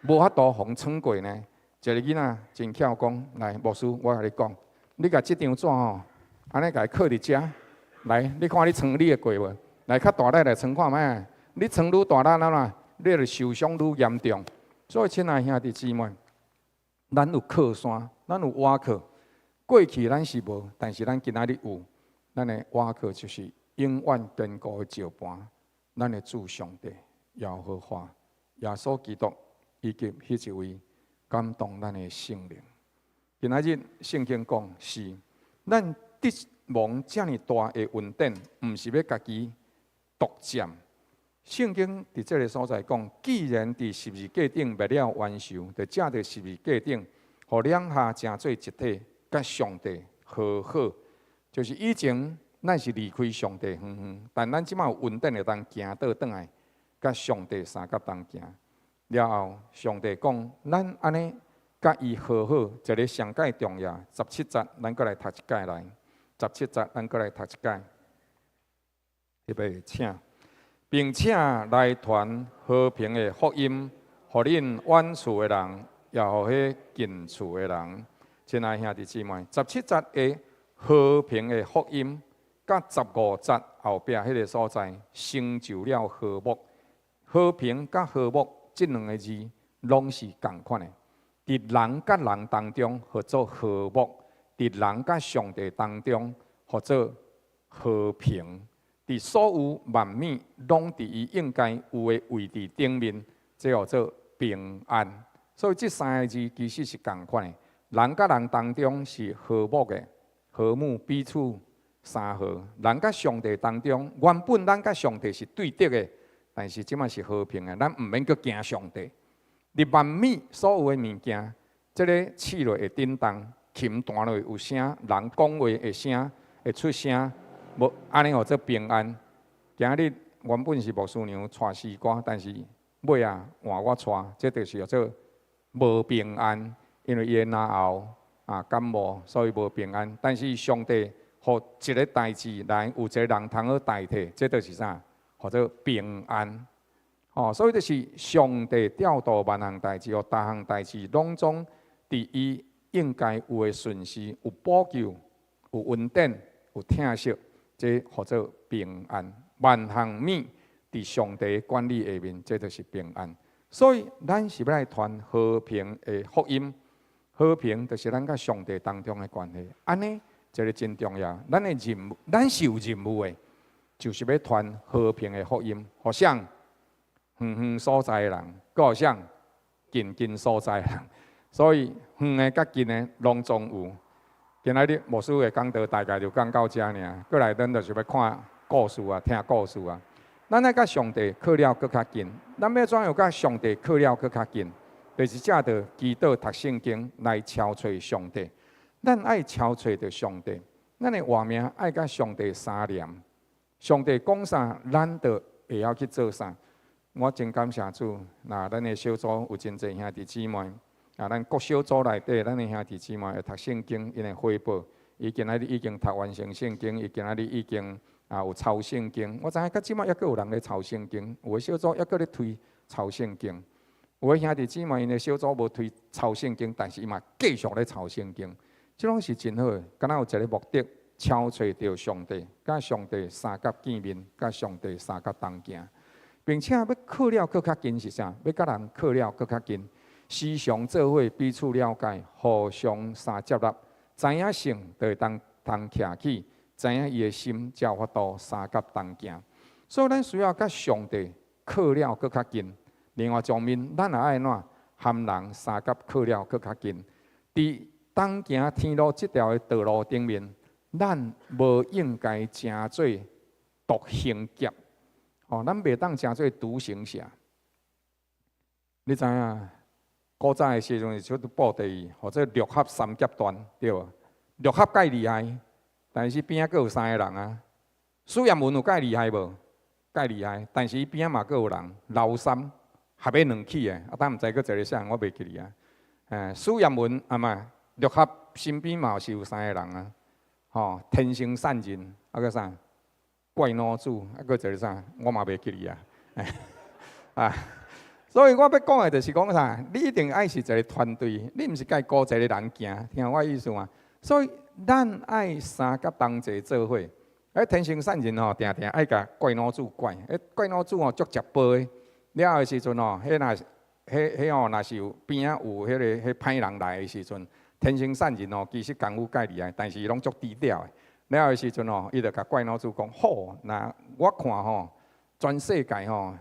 無法度予穿過呢？一个囡仔真巧講：來，牧師，我共你講，你共這張紙吼，按呢共伊囥佇遮，來，你看你穿你會過無？來，較大力來穿看覓？你穿愈大力，按怎？你就受傷愈嚴重。所以，親愛兄弟姊妹，咱有靠山，咱有倚靠。過去咱是無，但是咱今仔日有。咱的倚靠就是永遠堅固的石盤，咱的主上帝耶和華、耶穌基督以及彼一位感動咱的聖靈。今仔日聖經講是，咱得蒙遮爾大的恩典，毋是欲家己獨佔。聖經佇這个所在講，既然佇十字架頂滅了冤仇，就藉著十字架頂，予兩下成做一體，佮上帝和好。就是以前咱是離開上帝遠遠，但咱這馬有恩典會當行倒轉來，佮上帝相佮同行。了後，上帝講，咱按呢佮伊和好，一个上蓋重要。十七節，咱閣來讀一擺來。十七節，咱閣來讀一擺。預備，請。並且來傳和平的福音，予恁遠處的人，也予彼近處的人。親愛兄弟姊妹，十七節的和平的福音，佮15節後壁彼个所在，成就了和睦。和平佮和睦這兩个字，攏是仝款的。佇人佮人當中，號做和睦；佇人佮上帝當中，號做和平。佇所有萬物攏佇伊應該有的位置頂面，這號做平安。所以這三个字其實是仝款的。人佮人當中是和睦的，和睦彼此三和。人佮上帝當中，原本咱佮上帝是對敵的，但是這馬是和平的，咱毋免閣驚上帝。佇萬物所有的物件，這个試落會振動，琴彈落有聲，人講話會聲，會出聲。無按呢號做平安。今日原本是牧師娘帶詩歌，但是尾仔換我帶，這就是叫做無平安。因為伊的嚨喉感冒，所以無平安。但是上帝予一个代誌來有一个人通好代替，這就是啥？號做平安。哦，所以就是上帝調度萬項代誌，予逐項代誌攏總佇伊應該有的順序，有補救，有恩典，有疼惜，這號做平安。萬項物佇上帝管理下面，這就是平安。所以，咱是欲來傳和平的福音。和平就是咱佮上帝當中的關係。按呢，這个真重要。咱的任務，咱是有任務的，就是欲傳和平的福音，予啥？遠遠所在的人，閣予啥？近近所在的人。所以遠的佮近的攏總有。今仔日牧師的講道大概就講到遮爾，過來咱就是欲看故事啊，聽故事啊。咱愛佮上帝靠了閣較近，咱欲怎樣佮上帝靠了閣較近？就是藉著祈禱、讀聖經來敲揣上帝。咱愛敲揣著上帝，咱的活命愛佮上帝相連。上帝講啥，咱就會曉去做啥。我真感謝主，若咱的小組有真濟兄弟姊妹，啊，咱各小組內底，咱的兄弟姊妹會讀聖經，𪜶會回報。伊今仔日已經讀完成聖經，伊今仔日已經啊有抄聖經。我知影到這擺猶閣有人咧抄聖經，有的小組猶閣咧推抄聖經。有的兄弟姊妹𪜶的小組無推抄聖經，但是伊嘛繼續咧抄聖經。這攏是真好的，敢若有一个目的，敲揣著上帝，佮上帝相佮見面，佮上帝相佮同行，並且欲靠了閣較近是啥？欲佮人靠了閣較近，時常做伙彼此了解，互相相接納，知影性就會當通徛起，知影伊的心才有法度相佮同行。所以咱需要佮上帝靠了閣較近。另外一方面，咱也愛按怎和人相佮靠了閣較近。佇同行天路這條的道路頂面，咱無應該成做獨行俠，哦，咱袂當成做獨行俠。你知影？古早的時陣是出部隊，號做六合三俠傳，對無？六合蓋厲害，但是邊仔閣有三个人啊。蘇艷文有蓋厲害無？蓋厲害，但是伊邊仔嘛閣有人，老三合欲兩起的，啊，但毋知閣一个啥，我袂記得啊。欸，蘇艷文啊嘛，六合身邊嘛是有三个人啊，吼，天生善人，啊閣啥？怪腦子，啊閣一个啥？我嘛袂記得啊。啊，所以我欲講的就是講啥？你一定愛是一个團隊，你毋是家孤一個人行，聽我意思嗎？所以咱愛相佮同齊做伙。欸，天生善人吼，定定愛共怪腦子怪，欸，怪腦子吼足食飽的。了的時陣吼，彼若是，彼彼吼，若是有邊仔有彼个彼歹人來的時陣，天生善人吼，其實功夫蓋厲害，但是伊攏足低調的。了的時陣吼，伊就共怪腦子講：好，若我看吼，全世界吼，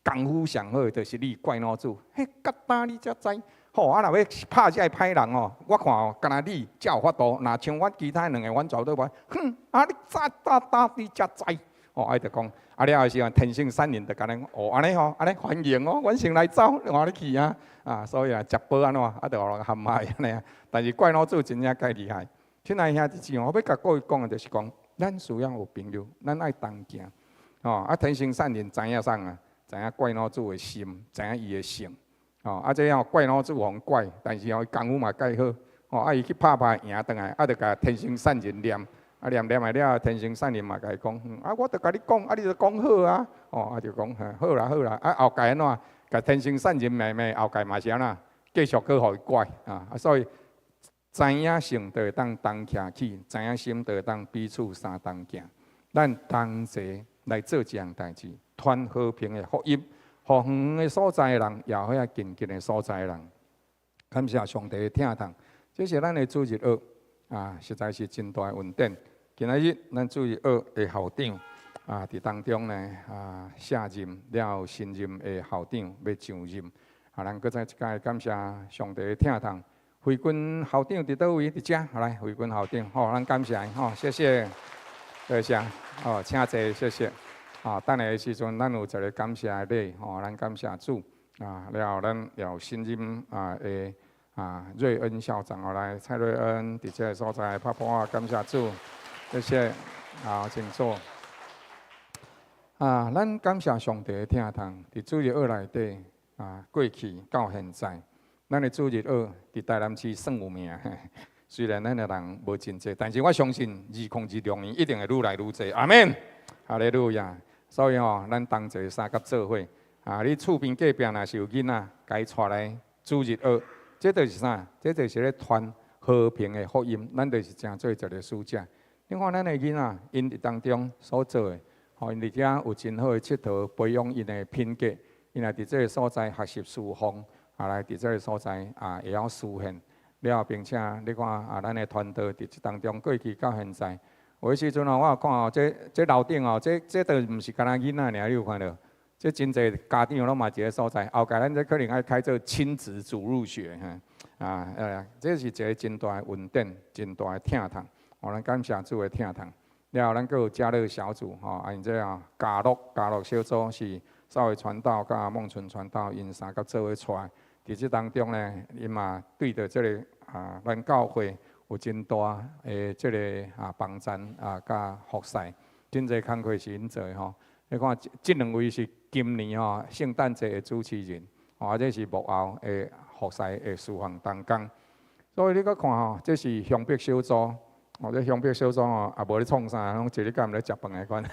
功夫上好的就是你怪腦子。彼佮呾你才知。好，啊，若欲拍這个歹人吼，我看吼，干焦你才有法度。若像阮其他兩个，阮絕對無。哼，啊，你早早呾你才知。哦，啊，伊就講，啊了的時陣，天生善人就共咱哦，按呢吼，按呢歡迎哦，阮先來走，換你去啊，啊，所以啊，食飽按怎，啊，就予人陷害按呢啊。但是怪腦子真正蓋厲害。親愛兄弟姊妹，我欲共各位講的就是講，咱需要有朋友，咱愛同行。哦，啊，天生善人知影啥啊？知影怪腦子的心，知影伊的性。哦，啊，這樣怪腦子予人怪，但是吼，伊功夫嘛蓋好。哦，啊，伊去拍拍贏轉來，啊，就共天生善人念。啊，念念來了，天生善人嘛共伊講，啊，我著共你講，啊，你著講好啊，哦，啊，就講，好啦好啦，啊，後蓋按怎？共天生善人罵罵，後蓋嘛是按怎？繼續閣予伊怪啊，所以知影性就會當同徛起，知影心就會當彼此相同行。咱同齊來做這項代誌，傳和平的福音，予遠遠的所在的人，也予遐近近的所在的人。感謝上帝的疼痛，這是咱的主日學啊，實在是真大的恩典。今仔日咱主日學的校長啊，佇當中呢啊卸任了後，新任的校長欲上任啊，咱閣再一擺感謝上帝的疼痛。惠君校長佇佗位？佇遮，好來，惠君校長，好，咱感謝伊，吼，謝謝，多謝，哦，請坐，謝謝。啊，等下的時陣，咱有一个感謝的禮，吼，咱感謝主啊，了後咱有新任啊的啊瑞恩校長，哦，來，蔡瑞恩佇這个所在拍噗仔，感謝主。謝謝，好，請坐。啊，咱感謝上帝的疼痛，佇主日學內底啊，過去到現在，咱的主日學佇台南市算有名，雖然咱的人無真濟，但是我相信2026年一定會愈來愈濟。阿門，哈利路亞。所以吼，咱同齊相佮做伙。啊，你厝邊隔壁若是有囡仔，共伊帶來主日學，這就是啥？這就是咧傳和平的福音。咱就是成做一个使者。你看咱的囡仔，𪜶佇當中所做的，吼，𪜶佇遮有真好的𨑨迌，培養𪜶的品格。𪜶來佇這个所在學習侍奉，啊，來佇這个所在啊，會曉事獻。了，並且你看啊，咱的團隊佇這當中過去到現在，有的時陣哦，我有看哦，這這樓頂哦，這這都毋是干焦囡仔爾，你有看著？這真濟家長攏嘛佇個所在，後蓋咱這可能愛開做親子主日學，哈啊，這是一个真大的恩典，真大的疼痛，哦，咱感謝主的疼痛。了後，咱閣有家樂小組，吼，啊，𪜶這啊，家樂家樂小組是邵偉傳道佮孟純傳道𪜶三個做伙帶，佇這當中呢，𪜶嘛對著這个啊，咱教會有真大的這个啊幫贊啊，佮服侍，真濟工課是𪜶做的吼。你看，這這兩位是今年吼聖誕節的主持人，吼，這是幕後的服侍的侍奉同工。所以你閣看吼，這是鄉北小組，哦，這鄉北小組吼也無咧創啥，攏一日到晚咧食飯的款。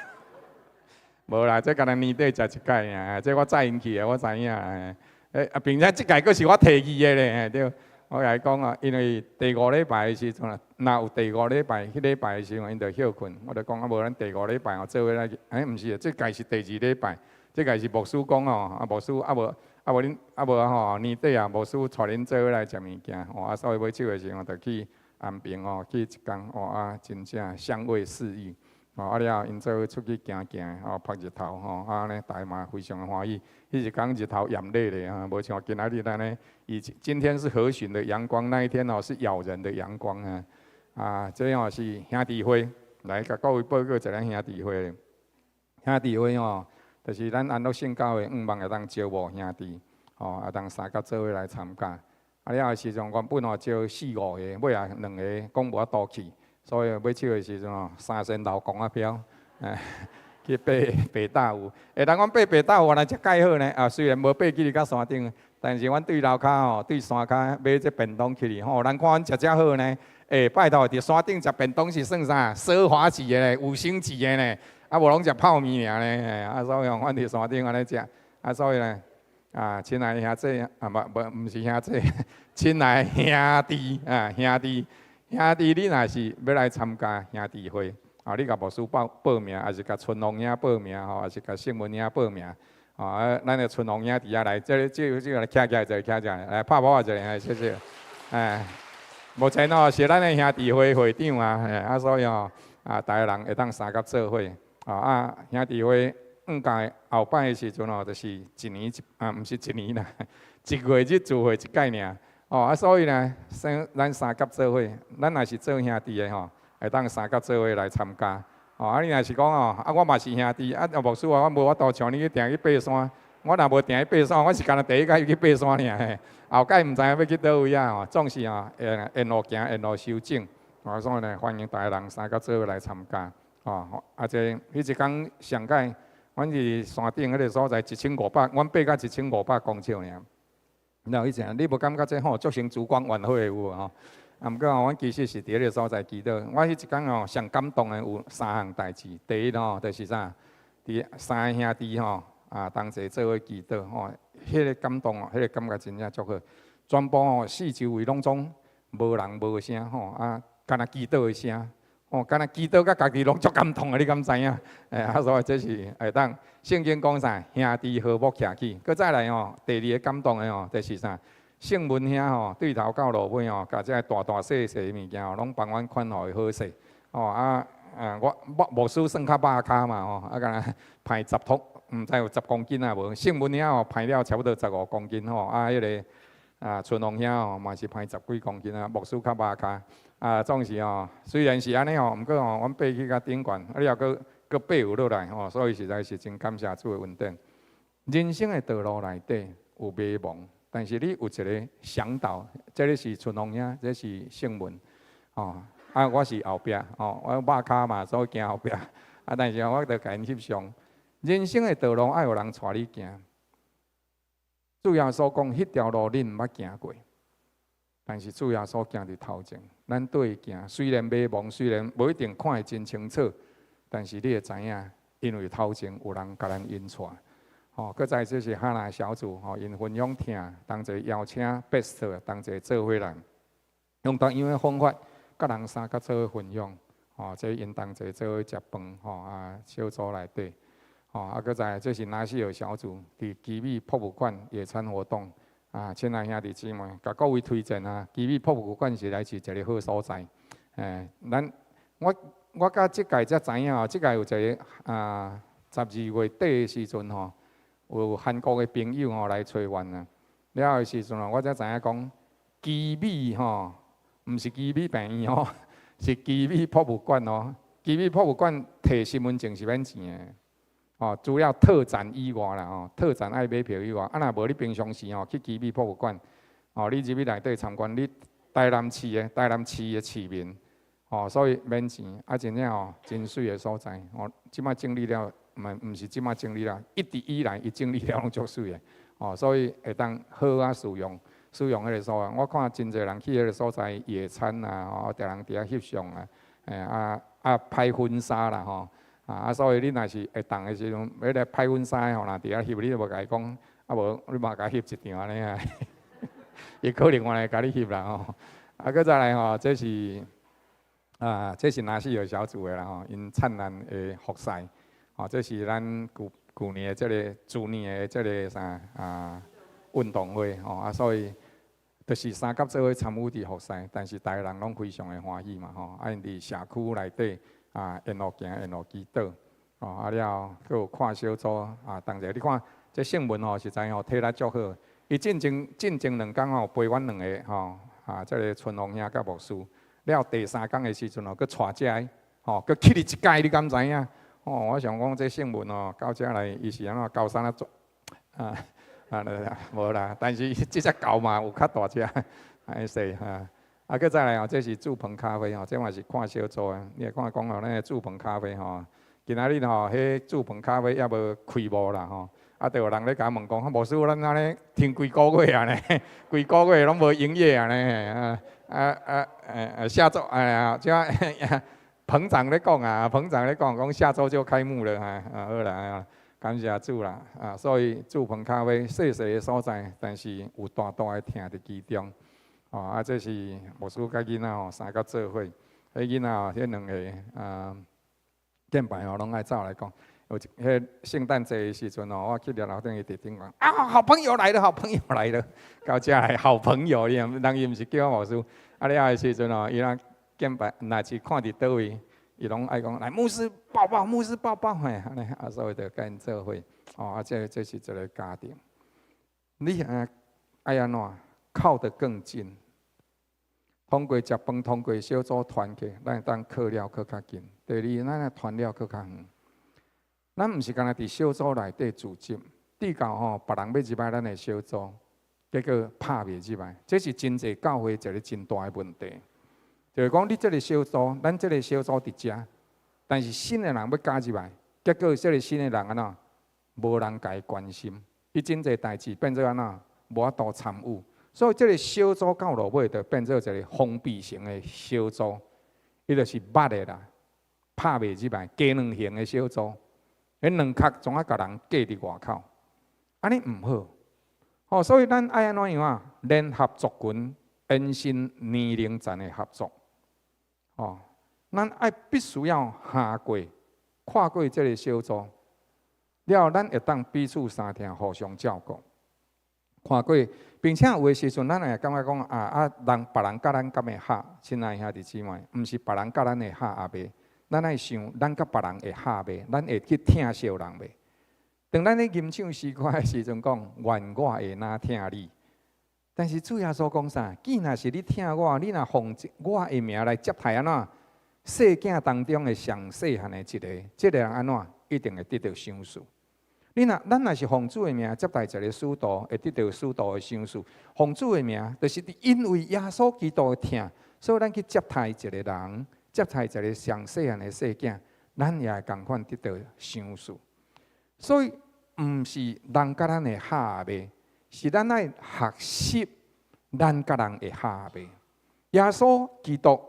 無啦，這干焦年底食一擺爾，這我載𪜶去的，我知影。欸，啊，並且這屆閣是我提議的咧，對。我共伊講啊，因為第五禮拜的時陣啊，若有第五禮拜，彼禮拜的時陣，𪜶就歇睏。我就講啊，無咱第五禮拜哦，做伙來去。欸，毋是，這屆是第二禮拜，這屆是牧師講哦，啊，牧師啊無啊無恁啊無吼年底啊，牧師帶恁做伙來食物件，吼啊，所以尾手的時陣就去安平哦，去一工哦啊，真正香味四溢。哦，啊了後，𪜶做伙出去行行，哦，曬日頭吼，啊按呢，大家嘛非常的歡喜。彼一工日頭炎熱咧，哈，無像今仔日按呢。以今天是和煦的陽光，那一天哦是咬人的陽光啊。啊，這哦是兄弟會，來共各位報告一下兄弟會。兄弟會吼，就是咱安樂聖教會向望會當招募兄弟，吼，啊當三甲做伙來參加。啊了的時陣，原本哦招四五个，尾仔兩个講無法度去。所以尾手的時陣哦，3000流公仔票，去爬白大湖。欸，人講爬白大湖原來遮蓋好呢，啊，雖然無爬去到山頂，但是阮對樓跤吼，對山跤買這便當去哩吼，人看阮食遮好呢。欸，拜託，佇山頂食便當是算啥？奢華級的呢，五星級的呢，啊無攏食泡麵爾呢。啊，所以阮佇山頂按呢食，啊，所以呢，啊，親愛的兄弟，啊，無無，毋是兄弟，親愛的兄弟啊，兄弟。兄弟，你若是欲來參加兄弟會，啊，你共牧師報報名，抑是共春龍兄報名吼，抑是共聖文兄報名，啊，咱的春龍兄佇遐來，這個、這個、這個來徛起來，一个徛起來，來拍鼓仔一个，謝謝。哎，目前哦是咱的兄弟會會長啊，啊，所以哦，啊，逐个人會當相佮做伙，啊，兄弟會五屆後擺的時陣哦，就是一年一啊，毋是一年啦，一月日聚會一擺爾。哦啊，所以呢，先咱三甲做伙，咱若是做兄弟的吼，會當三甲做伙來參加。哦，啊，你若是講哦，啊，我嘛是兄弟，啊，牧師啊，我無法度像你去定去爬山，我若無定去爬山，我是干焦第一擺去爬山爾嘿。後擺毋知影欲去佗位啊吼，總是吼，沿沿路行，沿路修正。哦，所以呢，歡迎逐个人三甲做伙來參加。哦，啊，這彼一工上蓋，阮佇山頂彼个所在一千五百，阮爬到一千五百公尺爾。然後以前你無感覺這吼足像燭光晚會有無吼？啊，毋過吼，阮其實是佇彼个所在祈禱。我彼一工吼上感動的有三項代誌。第一吼，就是啥？佇三个兄弟吼啊同齊做伙祈禱吼，彼个感動哦，彼个感覺真正足好。全部吼四周圍攏總無人無聲吼，啊，干焦祈禱的聲，哦，干焦祈禱佮家己攏足感動的，你敢知影？欸，啊，所以這是會當聖經講啥？兄弟和睦徛起。閣再來吼，第二个感動的吼，就是啥？聖文兄吼，對頭到落尾吼，共這个大大細細的物件吼，攏幫阮款予伊好勢。哦啊啊，我牧牧師算較肉跤嘛吼，啊，敢若歹10桶，毋知有10公斤啊無？聖文兄吼歹了差不多15公斤吼，啊，彼个啊春龍兄吼嘛是歹十幾公斤啊，牧師較肉跤。啊，總是吼，雖然是按呢吼，毋過吼，阮爬去較頂懸，啊了閣閣爬有落來吼，所以實在是真感謝主的恩典。人生的道路內底有迷茫，但是你有一个嚮導，這个是春龍兄，這是聖文，吼。啊，我是後壁，吼，我肉跤嘛，所以行後壁。啊，但是我著共𪜶翕相。人生的道路愛有人帶你行。主耶穌講，彼條路恁毋捌行過。但是主耶穌行佇頭前，咱綴伊行。雖然迷茫，雖然無一定看會真清楚，但是你會知影，因為頭前有人共咱引帶。吼，閣再這是哈拿小組吼，𪜶分享疼，同齊邀請 best 同齊做伙來，用同樣的方法，佮人相佮做伙分享。吼，這𪜶同齊做伙食飯，吼啊小組內底，吼啊閣再這是拿細耳小組佇奇美博物館野餐活動。啊，親愛兄弟姊妹，共各位推薦啊，奇美博物館實在是一个好所在。欸，咱我我到這屆才知影哦，這屆有一个啊，12月底的時陣吼，有韓國的朋友吼來揣阮啊。了的時陣哦，我才知影講，奇美吼，毋是奇美病院吼，是奇美博物館哦。奇美博物館提身份證是免錢的。哦，除了特展以外啦，吼，特展愛買票以外，啊，若無你平常時吼去奇美博物館，哦，你入去內底參觀，你台南市的市民，哦，所以免錢，啊，真正吼真媠的所在，哦，這擺整理了，毋是這擺整理了，一直以來伊整理了攏足媠的，哦，所以會當好啊使用，使用彼个所在，我看真濟人去彼个所在野餐啊，吼，逐人佇遐翕相啊，欸啊啊拍婚紗啦，吼。啊，所以你若是會當的時陣，欲來拍婚紗的吼，若佇遐翕，你就無共伊講，啊無你嘛共翕一張按呢啊，伊可能嘛會共你翕啦吼。啊，閣再來吼，這是啊，這是拿細耳小組的啦吼，𪜶燦爛的服侍，吼，這是咱舊舊年的這个舊年的這个啥啊運動會吼，啊，所以就是三甲做伙參與佇服侍，但是逐个人攏非常的歡喜嘛吼，啊，𪜶佇社區內底。啊，沿路行，沿路祈禱，哦，啊了後，閣有看小組啊，同齊你看，這聖文吼，實在吼體力足好。伊進前兩工吼陪阮兩个吼，啊，這个春鳳兄佮牧師，了第三工的時陣吼，閣帶遮个，吼，閣去哩一屆，你敢知影？哦，我想講這聖文哦，到遮來伊是按怎高山啊做，啊啊，無啦，但是這隻狗嘛有較大隻，歹勢哈。啊，閣再來哦，這是祝鵬咖啡吼，這嘛是看小組的。你會看講哦，咱的祝鵬咖啡吼，今仔日吼，彼祝鵬咖啡猶無開幕啦吼。啊，就有人咧共問講，牧師，咱按呢停幾个月啊呢？幾个月攏無營業啊呢？啊啊啊！下週哎呀，這彭長咧講啊，彭長咧講，講下週就開幕了哈。啊，好啦，啊，感謝主啦。啊，所以祝鵬咖啡細細的所在，但是有大大的疼佇其中。哦，啊，這是牧師佮囡仔吼三個做伙，彼囡仔吼，彼兩个啊，見拜吼攏愛走來講。有一彼聖誕節的時陣吼，我去了樓頂伊佇頂講啊，好朋友來了，好朋友來了，到遮來好朋友，伊人伊毋是叫我牧師。啊了的時陣吼，伊若見拜，若是看佇佗位，伊攏愛講來牧師抱抱，牧師抱抱，嘿，按呢啊，所以就佮𪜶做伙。哦，啊，這是一个家庭。你啊愛按怎靠得更近？通過食飯，通過小組團契，咱會當靠了閣較近。第二，咱若傳了閣較遠。咱毋是干焦佇小組內底組織，直到吼別人欲入來咱的小組，結果拍袂入來，這是真濟教會一个真大的問題。就是講，你這个小組，咱這个小組佇遮，但是新的人欲加入來，結果這个新的人按怎，無人共伊關心，伊真濟代誌變做按怎，無法度參與。所以這个小組到落尾就變做一个封閉型的小組，伊就是密的啦，拍袂入來，雞卵型的小組，彼卵殼總愛共人隔佇外口，按呢毋好。吼，所以咱愛按怎樣啊？聯合族群，延伸年齡層的合作。哦，咱愛必須要跨過、跨過這个小組，了咱會當彼此相疼，互相照顧。看過，並且有的時陣，咱會感覺講啊啊，人別人佮咱敢會合，親愛兄弟姊妹，毋是別人佮咱會合抑袂，咱愛想咱佮別人會合袂，咱會去疼惜人袂？當咱咧吟唱詩歌的時陣，講願我會若疼你，但是主耶穌講啥？既若是你疼我，你若奉我的名來接待按怎？細囝當中的上細漢的一个，這个人按怎？一定會得著賞賜。你若咱若是奉主的名接待一个使徒，會得著使徒的賞賜。奉主的名，就是因為耶穌基督的疼，所以咱去接待一个人，接待一个上細漢的細囝，咱也會仝款得著賞賜。所以，毋是人佮咱會合袂，是咱愛學習咱佮人會合袂？耶穌基督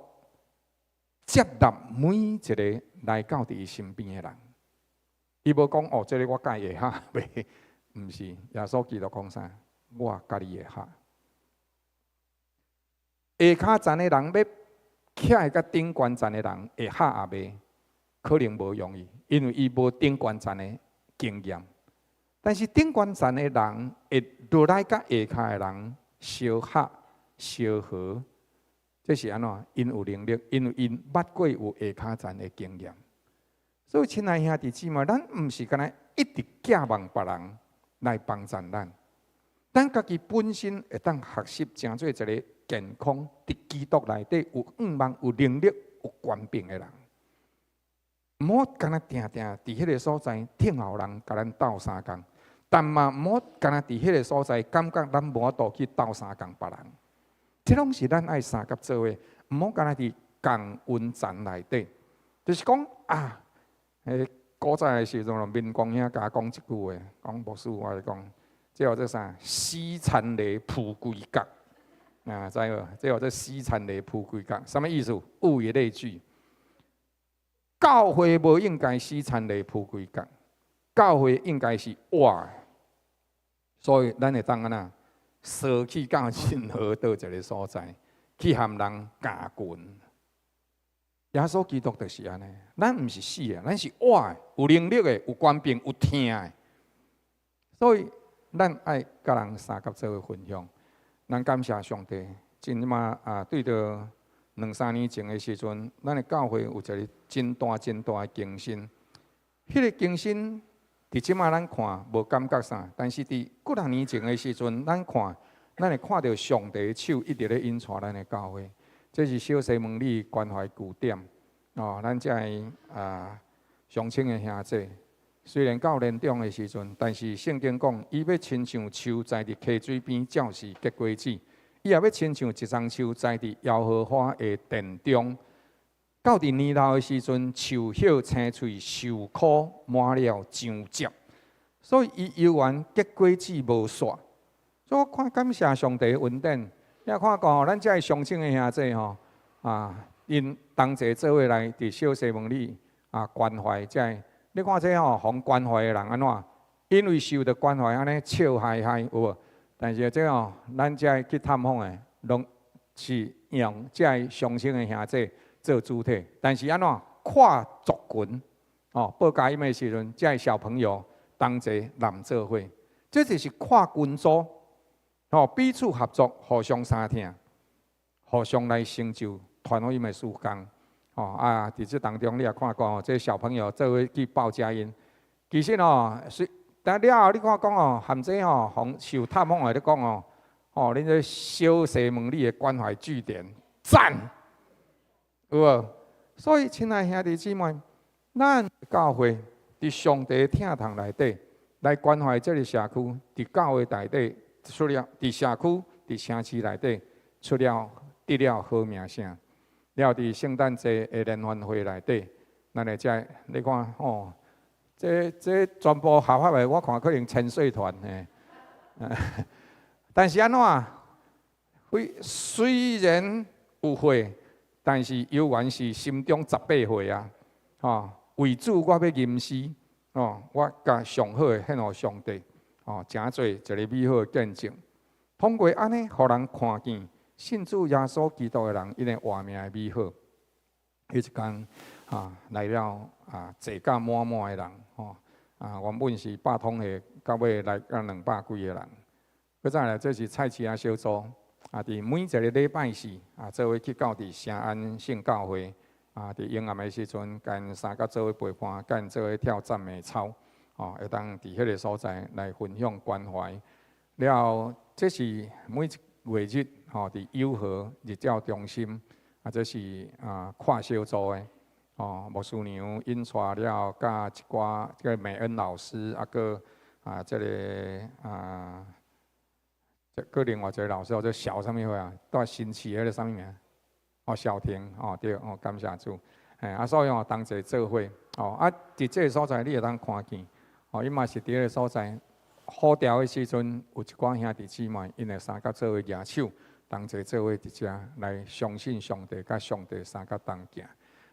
接納每一个來到佇伊身邊的人，伊無講哦，這个我佮伊會合袂？毋是，耶穌基督講啥？我佮你會合。下跤層的人欲徛來佮頂懸層的人會合抑袂？可能無容易，因為伊無頂懸層的經驗。但是頂懸層的人會落來佮下跤的人相合相和，這是按怎？𪜶有能力，因為𪜶捌過有下跤層的經驗。所以，親愛兄弟姊妹，咱毋是干焦一直寄望別人來幫贊咱，咱家己本身會當學習，成做一个健康佇基督內底有向望、有能力、有權柄的人。毋好干焦定定佇彼个所在聽候人共咱鬥相共，但嘛毋好干焦佇彼个所在感覺咱無法度去鬥相共別人。這攏是咱愛相佮做的，毋好干焦佇共溫層內底，就是講啊，古早的時陣，民光兄共我講一句話，講牧師我來講，這叫做啥？死田螺鋪規角啊，知無？這叫做死田螺鋪規角，啥物意思？物以類聚。教會無應該死田螺鋪規角，教會應該是活的，所以咱會當按怎？踅去到任何佗一个所在，去和人共群。耶穌基督就是按呢，咱毋是死的，咱是活的，有能力的，有權柄，有疼的。所以咱愛佮人相佮做伙分享。咱感謝上帝，這馬啊，對著兩三年前的時陣，咱的教會有一个真大真大的更新。彼个更新，佇這馬咱看無感覺啥，但是佇幾若年前的時陣，咱看，咱會看著上帝的手一直咧引帶咱的教會。這是小西門里關懷據點哦，咱遮的啊上清的兄弟，雖然到年長的時陣，但是聖經講，伊欲親像樹栽佇溪水邊，照時結果子；伊也欲親像一欉樹栽佇耶和華的殿中。到佇年老的時陣，樹葉青翠，樹枯滿了漿汁，所以伊猶原結果子無煞。所以我看感謝上帝的恩典。你看過吼，咱遮的上清的兄弟吼，啊，𪜶同齊做伙來佇小西門里啊關懷遮的。你看這吼，予關懷的人按怎？因為受著關懷按呢笑嗨嗨有無？但是這吼，咱遮去探訪的，攏是用遮的上清的兄弟做主體。但是按怎跨族群哦，報佳音的時陣，遮的小朋友同齊攬做伙，這就是跨群組。哦，彼此合作，互相相疼，互相來成就傳福音的事工。哦啊，佇這當中你也看過哦，這小朋友做伙去報佳音。其實哦，雖但了後你看講哦，含這吼，予受探訪的咧講哦，哦，恁這小西門里的關懷據點讚，有無？所以，親愛兄弟姊妹，咱教會佇上帝疼痛內底來關懷這个社區，佇教會內底。出了佇社區、佇城市內底出了得了好名聲。了佇聖誕節的聯歡會內底，咱會遮你看吼，這這全部合法的，我看可能千歲團嘿。但是按怎？雖然有歲，但是猶原是心中18歲啊！吼，為主我欲吟詩，哦，我共上好的獻予上帝。哦，成做一个美好的見證。通過按呢，予人看見信主耶穌基督的人，𪜶的活命的美好。彼一工啊，來了啊，坐甲滿滿的人，吼啊，原本是百通的，到尾來甲200幾个人。閣再來，這是菜市仔小組啊，佇每一个禮拜四啊，做伙去到佇聖安聖教會啊，佇昏暗的時陣，共𪜶相佮做伙陪伴，共𪜶做伙跳讚美操。哦，會當佇彼个所在來分享關懷。了後，這是每一月日吼，佇友和日照中心，啊，這是啊跨小組的，哦，牧師娘引帶了，佮一寡這个美恩老師，啊，閣啊，這个啊，這閣另外一个老師叫做小啥物貨啊？蹛新市彼个啥物名？哦，小婷，哦對，哦感謝主，嘿，啊，所以哦同齊做伙，哦啊，佇這个所在你會當看見。哦，伊嘛是佇彼个所在，呼召的时阵，有一寡兄弟姊妹，𪜶會相佮做伙舉手，同齊做伙佇遮來相信上帝，佮上帝相佮同行。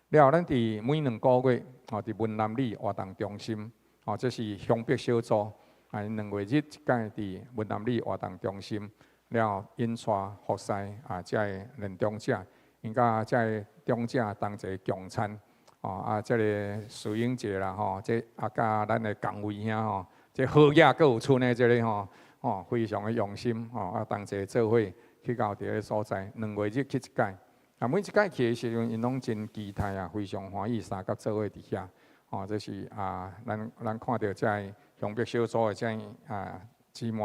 了後，咱佇每2個月，吼，佇文南里活動中心，吼，這是鄉北小組，啊，2月日一擺佇文南里活動中心，了後𪜶帶服侍啊，這个年長者，𪜶佮這个長者同齊共餐，吼，啊，這个慈英姐啦，吼，這啊，佮咱的共位兄吼，這好額閣有賰的這个吼，吼，非常的用心，吼，啊，同齊做伙去到佇个所在，2月日去一擺。啊，每一擺去的時陣，𪜶攏真期待啊，非常歡喜，相佮做伙佇遐。吼，這是啊，咱看著這个鄉北小組的這个啊姊妹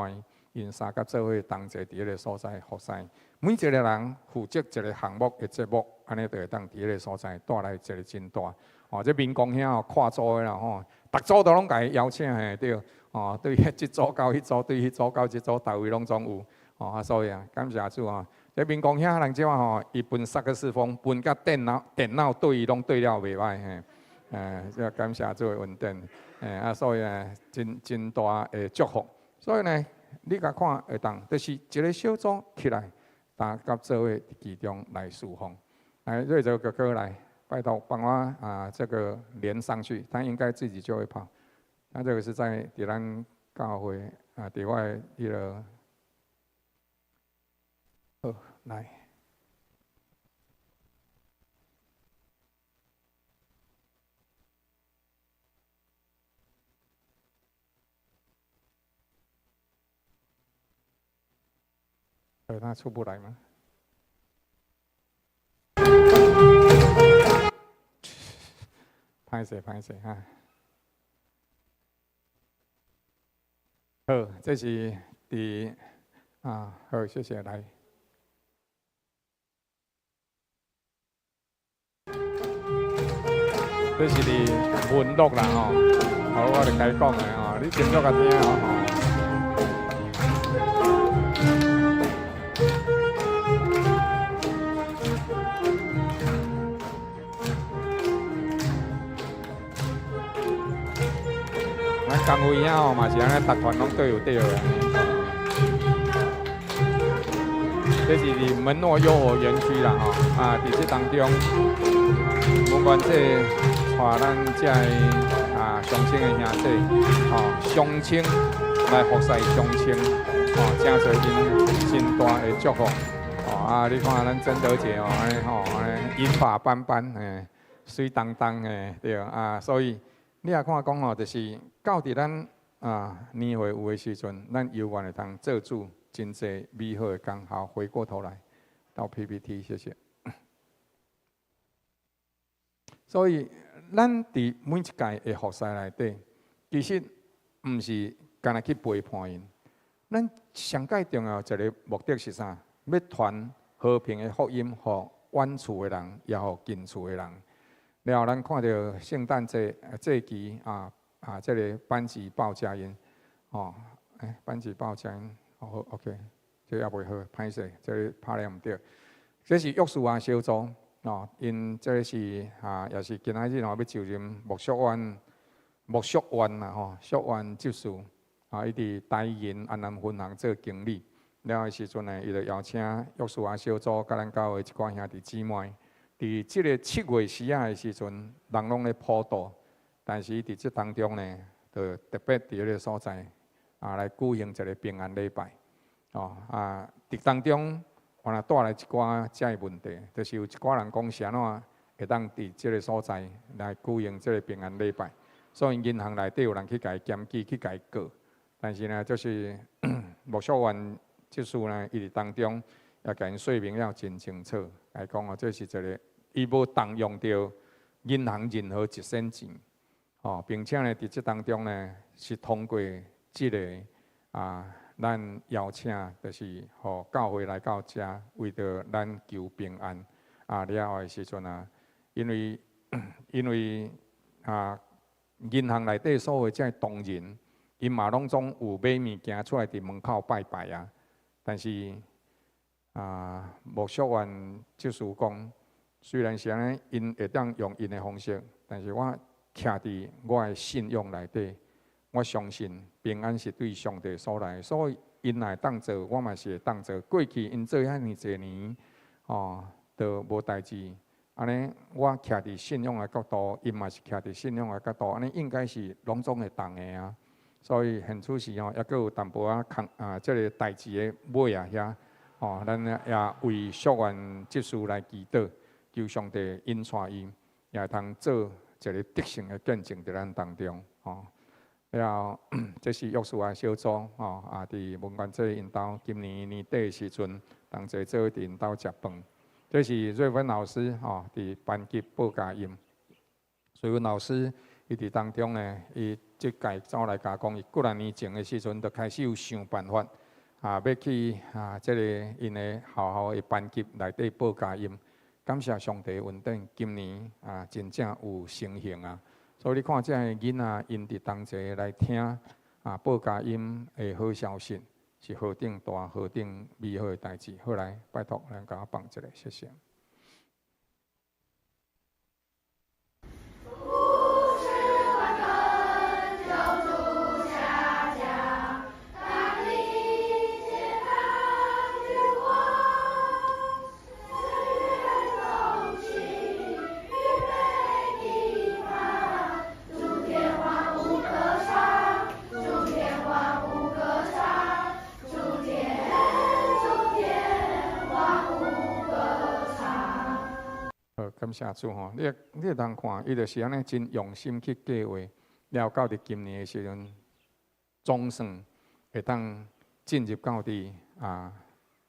，𪜶相佮做伙同齊佇彼个所在服侍。每一個人負責一個項目的節目，按呢就會當佇彼个所在帶來一個真大。吼，這民工兄吼跨組的啦吼，逐組都攏共伊邀請嘿對。吼，對這組到彼組，對彼組到這組，逐位攏總有。吼啊，所以啊，感謝主啊！這民工兄人這款吼，伊分薩克斯風，分佮電腦對伊攏對了袂䆀嘿。這感謝主的恩典。啊，所以啊，真大的祝福。所以呢，你共看會當，就是一個小組起來，大家做伙其中來侍奉。來，瑞澤哥哥來，拜託幫我啊，這個連上去，他應該自己就會跑。他這個是在佇咱教會啊，佇我的彼个。好，來。他出不來嗎？歹勢歹勢哈。好，這是佇啊，好，謝謝來。這是佇文樂啦吼，好，我就該講的吼，你斟酌共聽吼。咱工會兄吼嘛是按呢，逐團攏對有對的。這是佇門諾優活園區啦吼，啊，佇這當中，文冠姐帶咱這个啊鄉親的兄弟，吼，鄉親來服侍鄉親，吼，誠濟𪜶真大的祝福，吼啊！你看咱曾德姐哦，按呢吼，按呢銀髮斑斑，嘿，媠當當的，對啊，所以你也看講吼，就是到佇咱啊年會有的時陣，咱猶原會通做主真濟美好的工。好，回過頭來到 PPT，謝謝。所以，咱佇每一屆的服侍內底，其實毋是干焦去陪伴𪜶。咱上蓋重要一个目的是啥？欲傳和平的福音，予遠處的人，也予近處的人。了後，咱看著聖誕節節期啊啊，這个班級報佳音，吼，欸，班級報佳音，好，OK，這個猶未好，歹勢，這个拍了毋對。這是約書亞小組，哦，𪜶這个是啊，也是今仔日吼欲就任牧淑苑啦吼，淑苑執事啊，伊佇台銀安南分行做經理。了的時陣呢，伊就邀請約書亞小組佮咱教會一寡兄弟姊妹，佇這个7月時仔的時陣，人攏咧普渡，但是佇這當中呢，就特別佇彼个所在啊來舉行一个平安禮拜，哦啊，佇當中原來帶來一寡這个問題，就是有一寡人講是按怎會當佇這个所在來舉行這个平安禮拜，所以銀行內底有人去共伊檢舉，去共伊告，但是呢，就是牧淑苑執事呢，伊佇當中也共𪜶說明了真清楚，來講哦，這是一个伊無動用著銀行任何一仙錢，哦，並且呢，佇這當中呢，是通過這个啊，咱邀請，就是予教會來到遮，為著咱求平安啊。了後的時陣啊，因為啊，銀行內底所有這个同仁，𪜶嘛攏總有買物件出來佇門口拜拜啊。但是啊，牧淑苑就是講，雖然是按呢，𪜶會當用𪜶的方式，但是我徛佇我的信仰內底，我相信平安是對上帝所來，所以𪜶若會當做，我嘛是會當做。過去𪜶做遐爾濟年，吼，都無代誌。按呢，我徛佇信仰的角度，𪜶嘛是徛佇信仰的角度，按呢應該是攏總會動的啊。所以現此時吼，猶閣有淡薄仔空啊，這个代誌的尾仔遐，吼，咱也為淑媛執事來祈禱，求上帝引帶伊，也會通做一个得勝的見證佇咱當中，吼。了後，這是約書亞小組，吼，啊，佇文官這𪜶兜，今年年底的時陣，同齊做佇𪜶兜食飯。這是瑞芬老師，吼，佇班級報佳音。瑞芬老師，伊佇當中呢，伊這屆走來共我講，伊幾若年前的時陣，就開始有想辦法，啊，欲去啊，這个𪜶的學校的班級內底報佳音。感謝上帝恩典，今年啊，真正有成形啊！所以你看，這个囡仔，𪜶佇同齊來聽啊，報佳音的好消息，是何等大、何等美好的代誌。好來，拜託，咱共我放一下，謝謝。感謝主吼，你會通看，伊就是按呢真用心去計劃，了到佇今年的時陣，總算會當進入到佇啊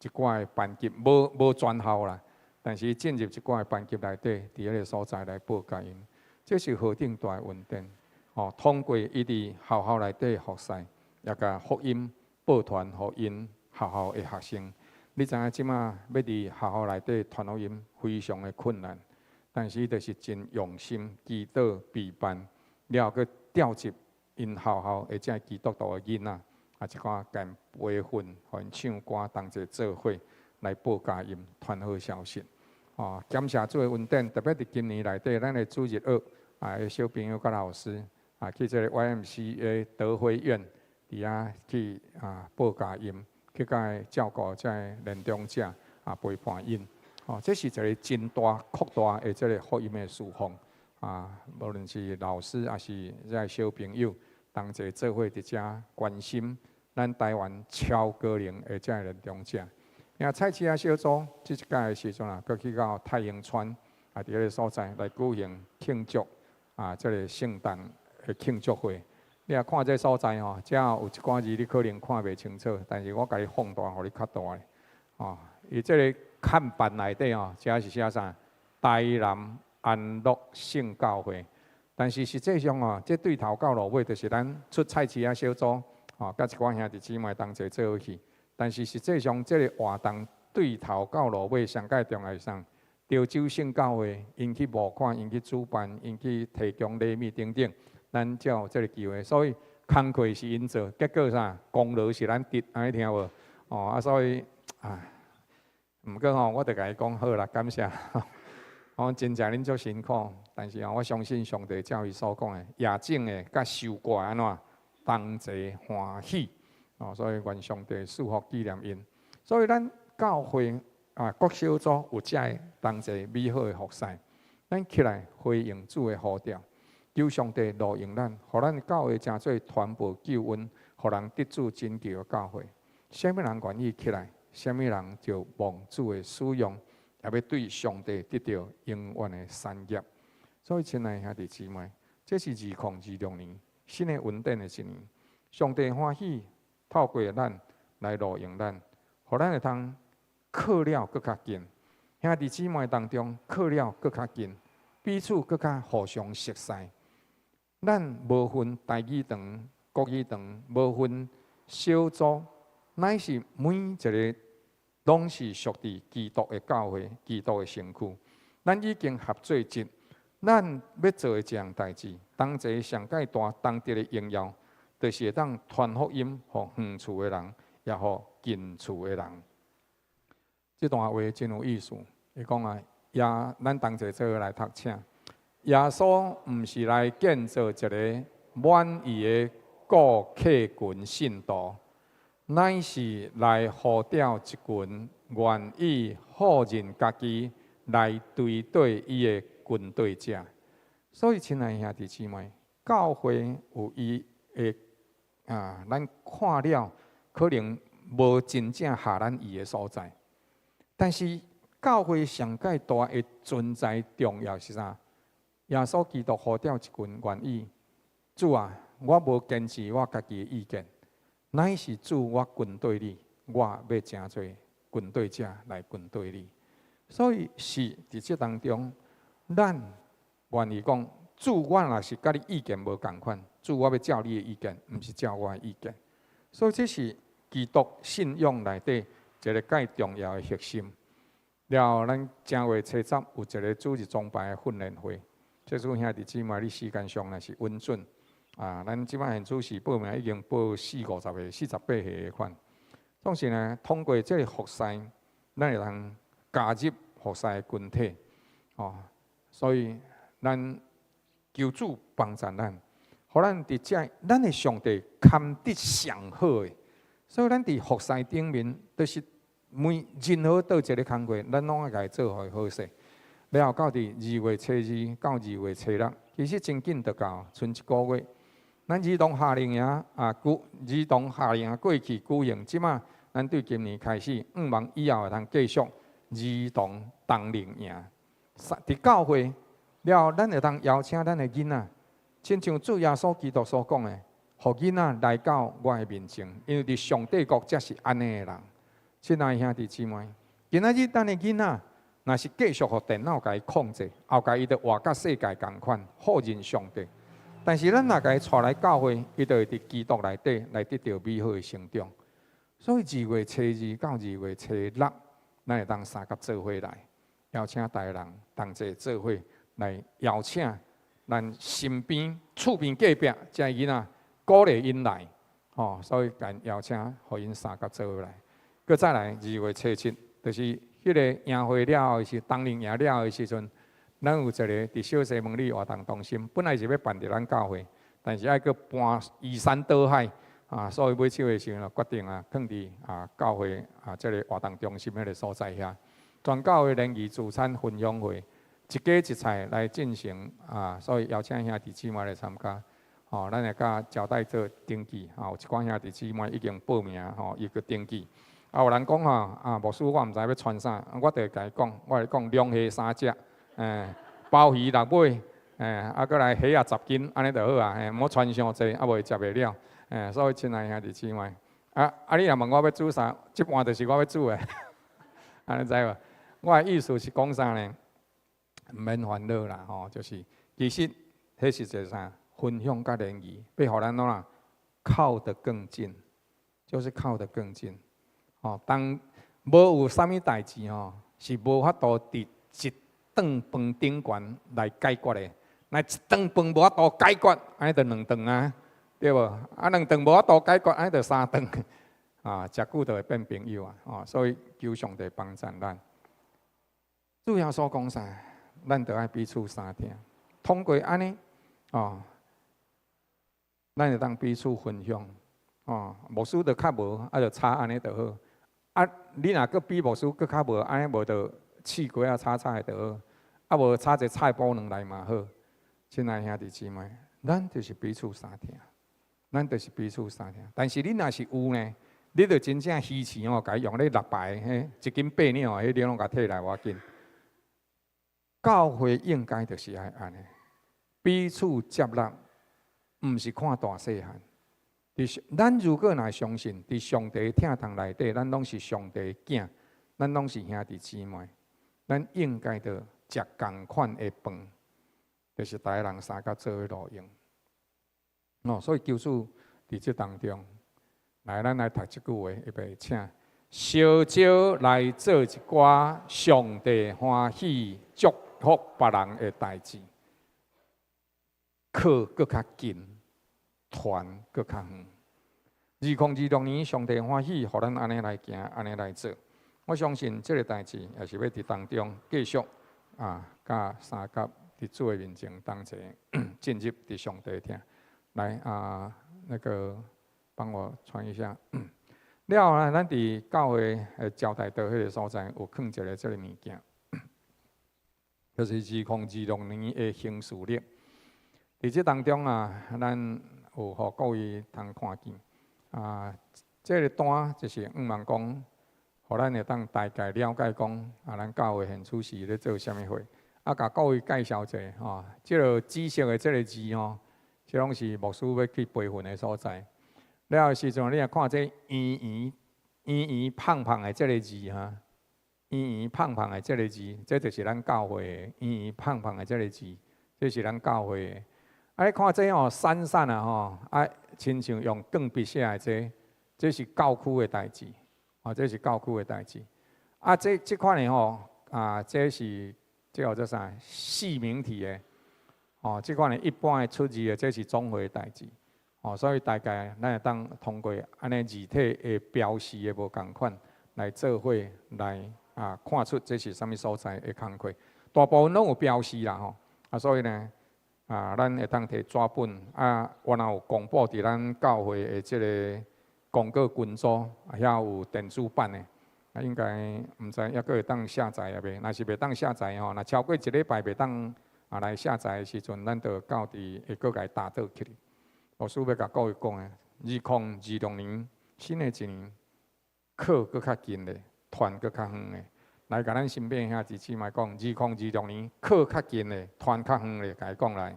一寡的班級，無全校啦，但是進入一寡的班級內底，佇彼个所在來報佳音，這是何等大的恩典！吼，通過伊佇學校內底服侍，也共福音報傳予𪜶學校的學生。你知影這馬欲佇學校內底傳福音非常的困難。但是伊就是真用心祈禱備辦，了後閣調集𪜶學校的這基督徒的囡仔，啊，一寡共培訓，予𪜶唱歌，同齊做伙來報佳音、傳好消息。哦，感謝主的恩典，特別佇今年內底，咱的主日學啊，小朋友佮老師啊，去這个 YMCA 德惠院佇遐去啊報佳音，去共伊照顧這个年長者啊陪伴𪜶。哦，這是一个真大擴大的這个福音的事奉啊！無論是老師抑是這个小朋友，同齊做伙佇遮關心咱台灣超高齡的這个年長者。啊，菜市仔小組這一屆的時陣啊，閣去到太平村啊，佇彼个所在來舉行慶祝啊，這个聖誕的慶祝會。你若看這个所在吼，遮有一寡字你可能看袂清楚，但是我共你放大，予你較大的。哦，伊這个看板內底吼，遮是寫啥？台南安樂聖教會。但是實際上哦，這對頭到落尾就是咱出菜市仔小組，吼，佮一寡兄弟姊妹同齊做伙去。但是實際上，這个活動對頭到落尾上蓋重要是啥？潮州聖教會，𪜶去募款，𪜶去主辦，𪜶去提供禮物等等，咱才有這个機會。所以工課是𪜶做，結果啥？功勞是咱得，按呢聽無？哦，啊，所以啊。毋過吼，我就共伊講好啦，感謝。我真正恁足辛苦，但是吼，我相信上帝照伊所講的，野種的佮收割按怎同齊歡喜。哦，所以願上帝賜福紀念𪜶。所以咱教會啊，各小組有遮个同齊美好的服侍，咱起來回應主的呼召，求上帝路用咱，予咱教會成做傳播救恩，予人得主拯救的教會。啥物人願意起來？啥物人就蒙主的使用，也欲對上帝得著永遠的產業。所以，親愛的兄弟姊妹，這是2026年新的恩典的一年。上帝歡喜透過咱來路用咱，予咱會通靠了閣較近，兄弟姊妹當中靠了閣較近，彼此閣較互相熟似。咱無分台語堂、國語堂，無分小組。乃是每一个攏是屬佇基督的教會、基督的身軀。咱已經合做一，咱欲做的一項代誌，同齊上蓋大當得的榮耀，就是會當傳福音予遠處的人，也予近處的人。這段話真有意思。伊講啊，耶，咱同齊做伙來讀請。耶穌毋是來建造一个滿意的顧客群信徒，乃是來呼召一群願意放任家己來追綴伊的跟綴者。所以，親愛兄弟姊妹，教會有伊的啊，咱看了可能無真正合咱意的所在，但是教會上蓋大的存在重要是啥？耶穌基督呼召一群願意，主啊，我無堅持我家己的意見，乃是主，我跟綴你，我欲成做跟綴者來跟綴你。所以是佇這當中，咱願意講，主，我若是佮你意見無仝款，主，我欲照你的意見，毋是照我的意見。所以這是基督信仰內底一个蓋重要的核心。了後，咱正月初十有一个主日崇拜的訓練會，這次兄弟姊妹，你時間上若是允准啊，咱這擺現主時報名已經報四五十個、48歲的款。總是呢，通過這个服侍，咱會通加入服侍的群體，哦，所以咱求主幫助咱，予咱佇遮，咱的上帝堪得上好的，所以咱佇服侍頂面，就是每任何佗一个工課，咱攏愛共伊做予伊好勢。了後到佇2月初2到2月初6，其實真緊就到，賰一個月。咱兒童夏令營啊，舉兒童夏令營過去舉行，這馬咱對今年開始，向望以後會通繼續兒童冬令營。佇教會了後，咱會通邀請咱的囡仔，親像主耶穌基督所講的，予囡仔來到我的面前，因為佇上帝國才是按呢的人。親愛兄弟姊妹，今仔日咱的囡仔，若是繼續予電腦共伊控制，後蓋伊就活佮世界仝款，否認上帝。但是咱若共伊帶來教會，伊就會佇基督內底來得著美好的成長。所以2月初2到2月初6，咱會當相佮做伙來，邀請逐个人同齊做伙來邀請咱身邊厝邊隔壁遮囡仔，鼓勵𪜶來，吼，所以共邀請，予𪜶相佮做伙來。閣再來2月初7，就是彼个營會了後的時，冬令營了後的時陣，咱有一个佇小西門里活動中心，本來是欲辦佇咱教會，但是愛閣搬移山倒海啊，所以尾手的時陣決定啊，囥佇啊教會啊這个活動中心彼个所在遐，全教會聯誼聚餐分享會，一家一菜來進行啊，所以邀請兄弟姊妹來參加。吼，咱會佮招待做登記，啊，有一寡兄弟姊妹已經報名吼，伊閣登記。啊，有人講吼，啊，牧師我毋知欲穿啥，我就會共伊講，我會講龍蝦三隻，鮑魚六尾，啊，閣來蝦仔10斤，按呢就好啊，毋好穿傷濟，啊無會食袂了，所以親愛兄弟姊妹，啊啊，你若問我欲煮啥，這盤就是我欲煮的，按呢知無？我的意思是講啥呢？毋免煩惱啦，吼，就是其實彼是一个啥？分享佮聯誼，欲予咱怎啊靠得更近，就是靠得更近。吼，當無有啥物代誌吼，是無法度佇一頓飯頂懸來解決的。若一頓飯無法度解決，按呢就兩頓啊，對無？啊，兩頓無法度解決，按呢就三頓，啊，食久就會變朋友啊！哦，所以求上帝幫助咱。主耶穌講啥，咱就愛彼此相疼。通過按呢，哦，咱會當彼此分享。哦，牧師就較無，啊，就炒按呢就好。啊，你若閣比牧師閣較無，按呢無就試雞仔炒菜就好。啊，無炒一个菜脯卵來嘛好。親愛兄弟姊妹，咱就是彼此相疼，咱就是彼此相疼。但是你若是有呢，你就真正魚翅哦，共伊用咧六百彼，1斤8兩，彼你攏共提來無要緊。教會應該就是愛按呢，彼此接納，毋是看大細漢。佇咱如果若相信，佇上帝疼痛內底，咱攏是上帝囝，咱攏是兄弟姊妹，咱應該著食仝款的飯，就是逐个人相佮做伙路用。哦，所以求主佇這當中，來咱來讀這句話，預備請相招來做一寡上帝歡喜祝福別人的代誌，靠閣較近，傳閣較遠。2026年，上帝歡喜，予咱按呢來行，按呢來做。我相信這个代誌也是欲佇當中繼續啊，佮相佮佇主的面前同齊進入佇上帝疼。來啊，那個幫我傳一下。了後呢，咱佇教會的招待桌彼个所在有囥一个這个物件，就是2026年的行事曆。佇這當中啊，咱有予各位通看見啊，這个單就是向望講，予咱會當大概了解講啊，咱教會現此時咧做啥物貨。啊，共各位介紹一下吼，這个紫色的這个字吼，這攏是牧師欲去培訓的所在。了的時陣，你若看這圓圓圓圓胖胖的這个字哈，圓圓胖胖的這个字，這就是咱教會的圓圓胖胖的這个字，這是咱教會的。啊，你看這吼閃閃啊吼，啊，親像用鋼筆寫的這，這是教區的代誌，啊，這是教區的代誌。啊，這這款的吼，啊，這是這叫做啥？四明體的，哦，這款的一般的出字的，這是總會的代誌。哦，所以大概咱會當通過按呢字體的標示的無仝款來做伙來啊，看出這是啥物所在的工課。大部分攏有標示啦吼，啊，所以呢，啊，咱會當提紙本啊，原來有公布佇咱教會的這个公告群組，啊，遐有電子版的，啊，應該毋知猶閣會當下載抑未？若是袂當下載吼，若超過一禮拜袂當啊來下載的時陣，咱就到佇會閣共伊打倒起來。牧師欲共各位講的，2026年新的一年，靠閣較近咧，傳閣較遠咧。來，共咱身邊兄弟姊妹講，2026年靠較近咧，傳較遠咧，共伊講來。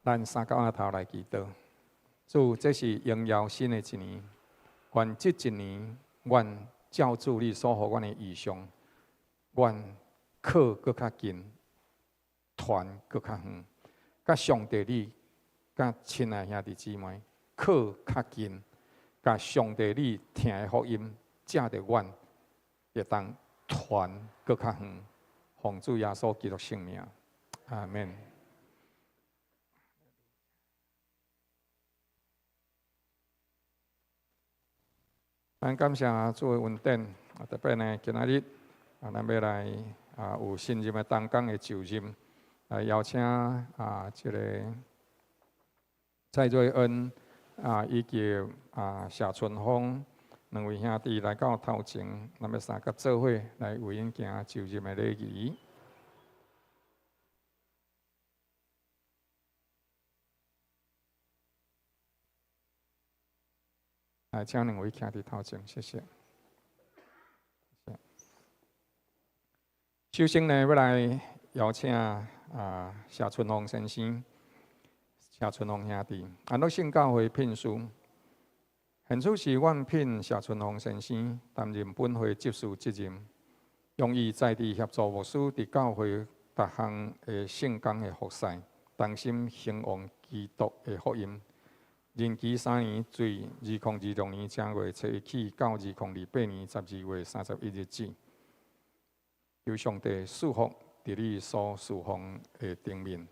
咱三角仔頭來祈禱，主，這是榮耀新的一年，願這一年，願照主你所予阮的異象，願靠閣較近。傳閣較遠，佮上帝你，佮親愛兄弟姊妹靠較近，共上帝你疼的福音，藉著阮會當傳閣較遠，奉主耶穌基督聖名，阿們。咱感謝主的恩典，啊，特別呢，今仔日啊，咱欲來啊，有新任的同工的就任。來邀請啊，這个蔡瑞恩啊，以及啊謝春峰兩位兄弟來到頭前，咱欲三佮做伙來為𪜶行就任的禮儀。來，請兩位徛佇頭前，謝謝。首先呢，欲來邀請啊，謝春峰先生、謝春峰兄弟，安樂聖教會聘書，現此時阮聘謝春峰先生擔任本會執事職任，用伊在地協助牧師佇教會逐項的聖工的服事，同心興旺基督的福音。任期3年，自2026年正月初一起到2028年12月31日止。求上帝賜福佇你所侍奉的頂面。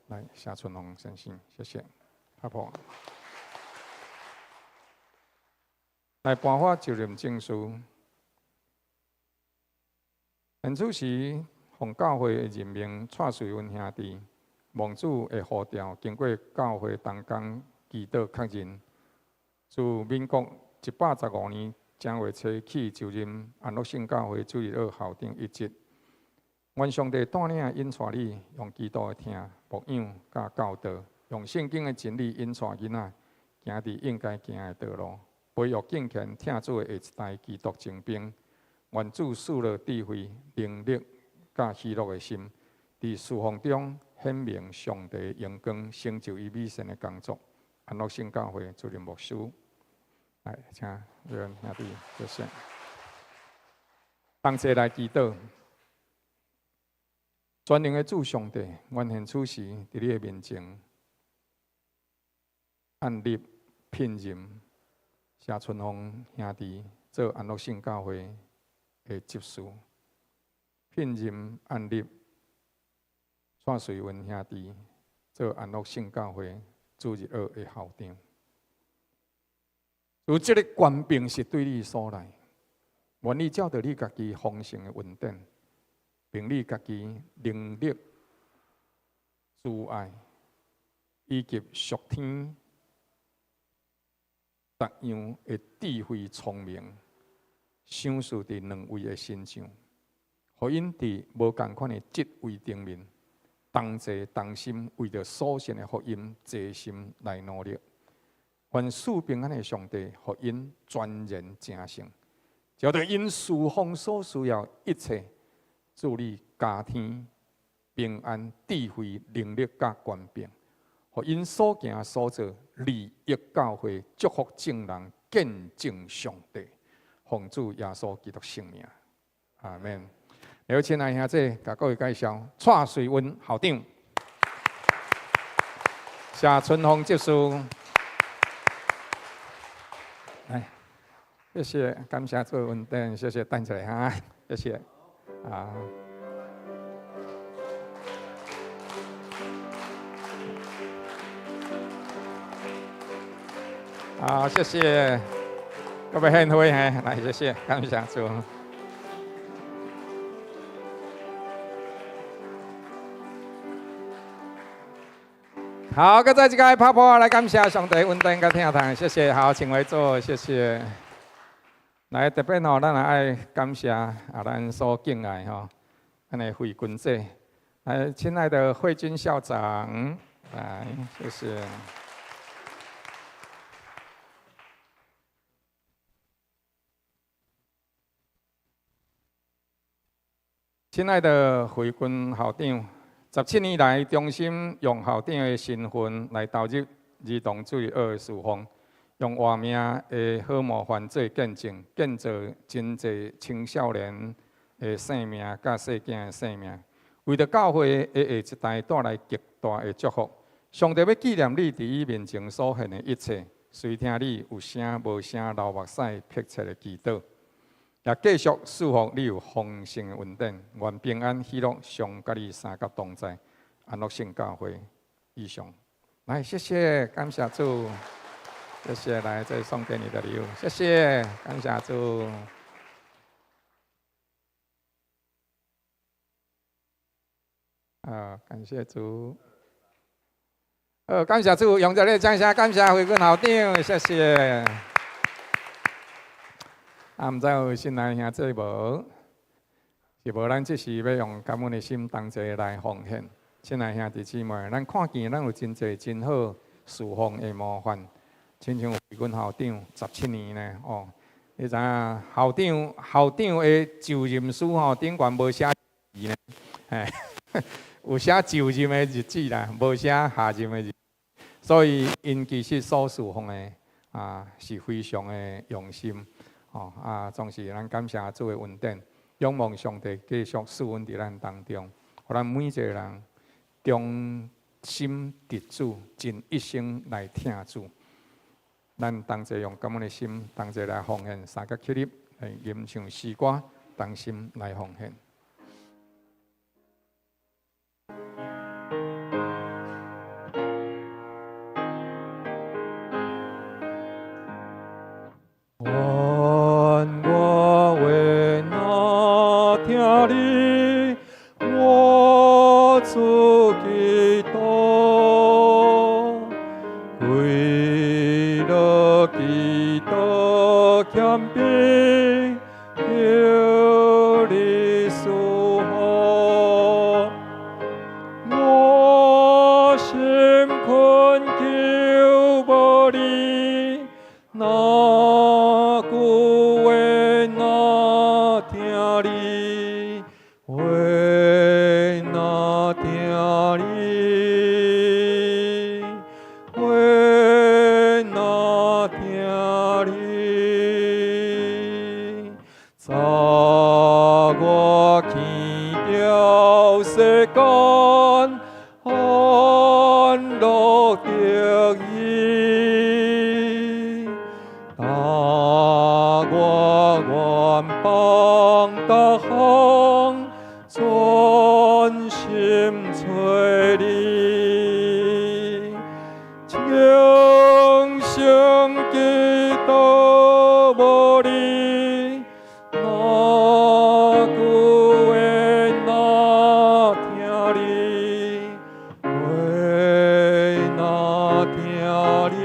來，謝春峰先生，謝謝。阿婆，來頒發就任證書。現此時，奉教會的任命，蔡瑞恩兄弟，蒙主的呼召，經過教會同工祈禱確認，自民國115年正月初起就任安樂聖教會主日學校長一職。願上帝帶領引帶你，用基督的疼牧養佮教導，用聖經的真理引帶囡仔行佇應該行的道路，培育敬虔疼主的下一代基督精兵。願主賜予智慧、能力佮喜樂的心，佇侍奉中顯明上帝榮光，成就伊美善的工作。安樂聖教會主任牧師，來，請瑞恩兄弟，謝謝。同齊來祈禱。全能的主上帝，願現此時佇你的面前，按立聘任謝春峰兄弟做安樂聖教會的執事，聘任按立蔡瑞文兄弟做安樂聖教會主日學的校長。有這个權柄是對你所來，願你照著你家己豐盛的恩典，憑你家己能力慈爱以及属天各样的智慧聪明，赏赐伫两位的身上，予𪜶伫无仝款的职位顶面，同齐同心，为著所信的福音，齐心来努力。愿赐平安的上帝，予𪜶全然成圣，照著𪜶事奉所需要一切，赐予加添平安、智慧、能力佮权柄，予𪜶所行所做，利益教会，祝福众人，见证上帝。奉主耶稣基督圣名，阿门。有亲爱兄姊，共各位介绍蔡瑞文校长，谢春风执事，来，谢谢，感谢主恩典，谢谢等一下哈，谢谢，啊。好，谢谢各位献花嘿，来，谢谢，感谢主。好，閣再一个拍噗来感谢上帝恩典佮疼痛，谢谢。好，请回座，谢谢。来，特别吼，咱也爱感谢啊，咱所敬爱吼，咱的慧君姐，来，亲爱的慧君校长，来，谢谢。亲爱的慧君校长，17年来，忠心用校长的身份来投入儿童主日学的事奉，用活命的好模范做见证，建造真济青少年的生命佮细囝的生命，为著教会的下一代带来极大的祝福。上帝欲纪念你伫伊面前所献的一切，随听你有声无声流目屎迫切的祈祷。也继续赐福你有丰盛的恩典，愿平安喜乐常佮你三甲同在。安乐圣教会以上，来，谢谢，感谢主，谢谢，来，这送给你的礼物，谢谢，感谢主。啊，感谢主。感谢主，用热烈掌声感谢慧君校长，谢谢。啊，毋知有新来兄姊无？是无？咱这时欲用感恩的心同齐来奉献。亲爱兄弟姊妹，咱看见咱有真济真好事奉的模范，亲像慧君校长十七年呢，哦，你知影校长校长的就任书吼，顶悬无写字呢，嘿，有写就任的日子啦，无写下任的日子，所以𪜶其实所事奉的啊是非常的用心。哦啊，总是咱感谢主的恩典，仰望上帝继续赐恩伫咱当中，予咱每一个人忠心伫主，尽一生来疼主。咱同齐用感恩的心，同齐来奉献三角起立，来吟唱诗歌，同心来奉献。
愿我话若听你，我主基督，为了基督谦卑，求你赐福。我心恳求无你，若句话若听你，话若听你，话若听你，早我去掉世间安乐得意，但我愿放逐项，专心揣你，永生基督无你，若句话若听你，话聽你，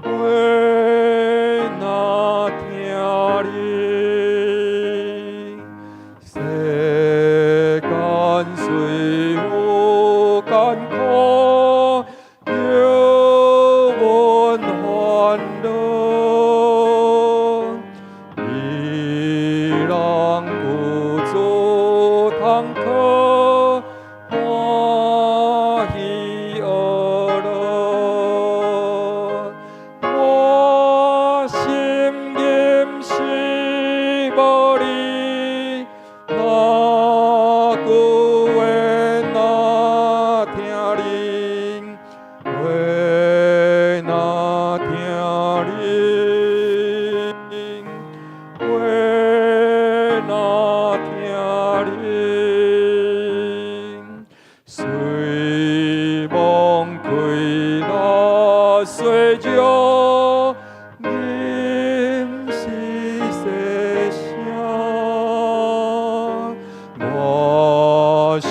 話若聽你，世間雖有艱苦，叫阮煩惱，伊人有主通靠，歡喜樂樂。我心認是無你，哪句話若聽你，話若聽你，話若聽你，雖望開那細弱，忍是細聲。我心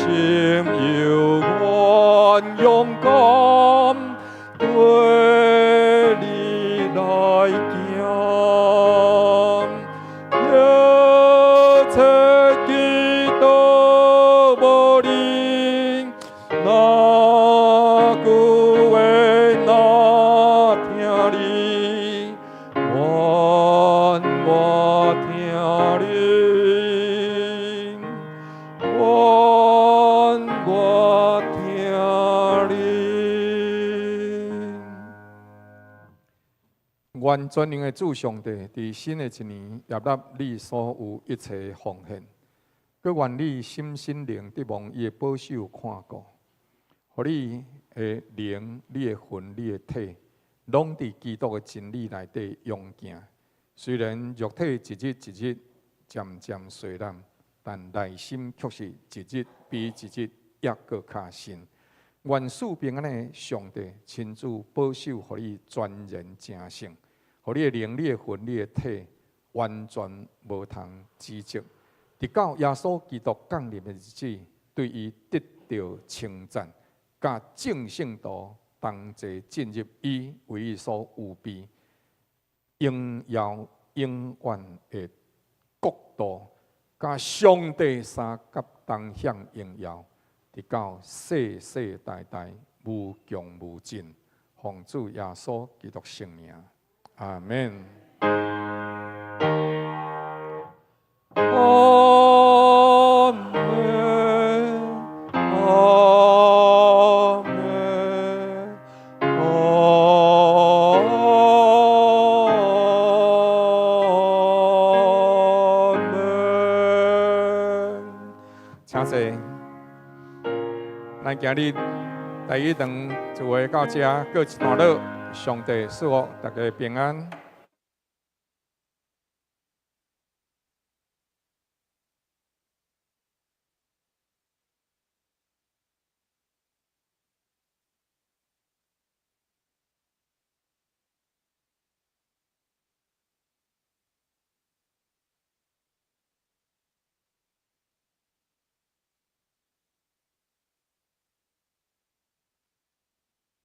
猶原勇敢，對你來行。一切基督無你，哪句話若聽你，願我聽你，願我聽你。
願全能的主上帝，佇新的一年，悅納你所有一切奉獻，閣願你心身靈得蒙伊的保守看顧，予你的靈、你的魂、你的體，攏佇基督的真理內底勇健。雖然肉體一日一日漸漸衰老，但內心卻是一日比一日猶閣較新。願賜平安的上帝親自保守，予你全然成聖，予你的靈、你的魂、你的體完全無通指責。直到耶穌基督降臨的日子，對伊得著稱讚，佮眾聖徒同齊進入伊為伊所預備榮耀永遠的國度，佮上帝三甲同享榮耀，直到世世代代無窮無盡。奉主耶穌基督聖名，阿門。
阿門，阿門，阿門。
請坐。咱今日第一堂聚會到這，告一段落。上帝賜福大家平安。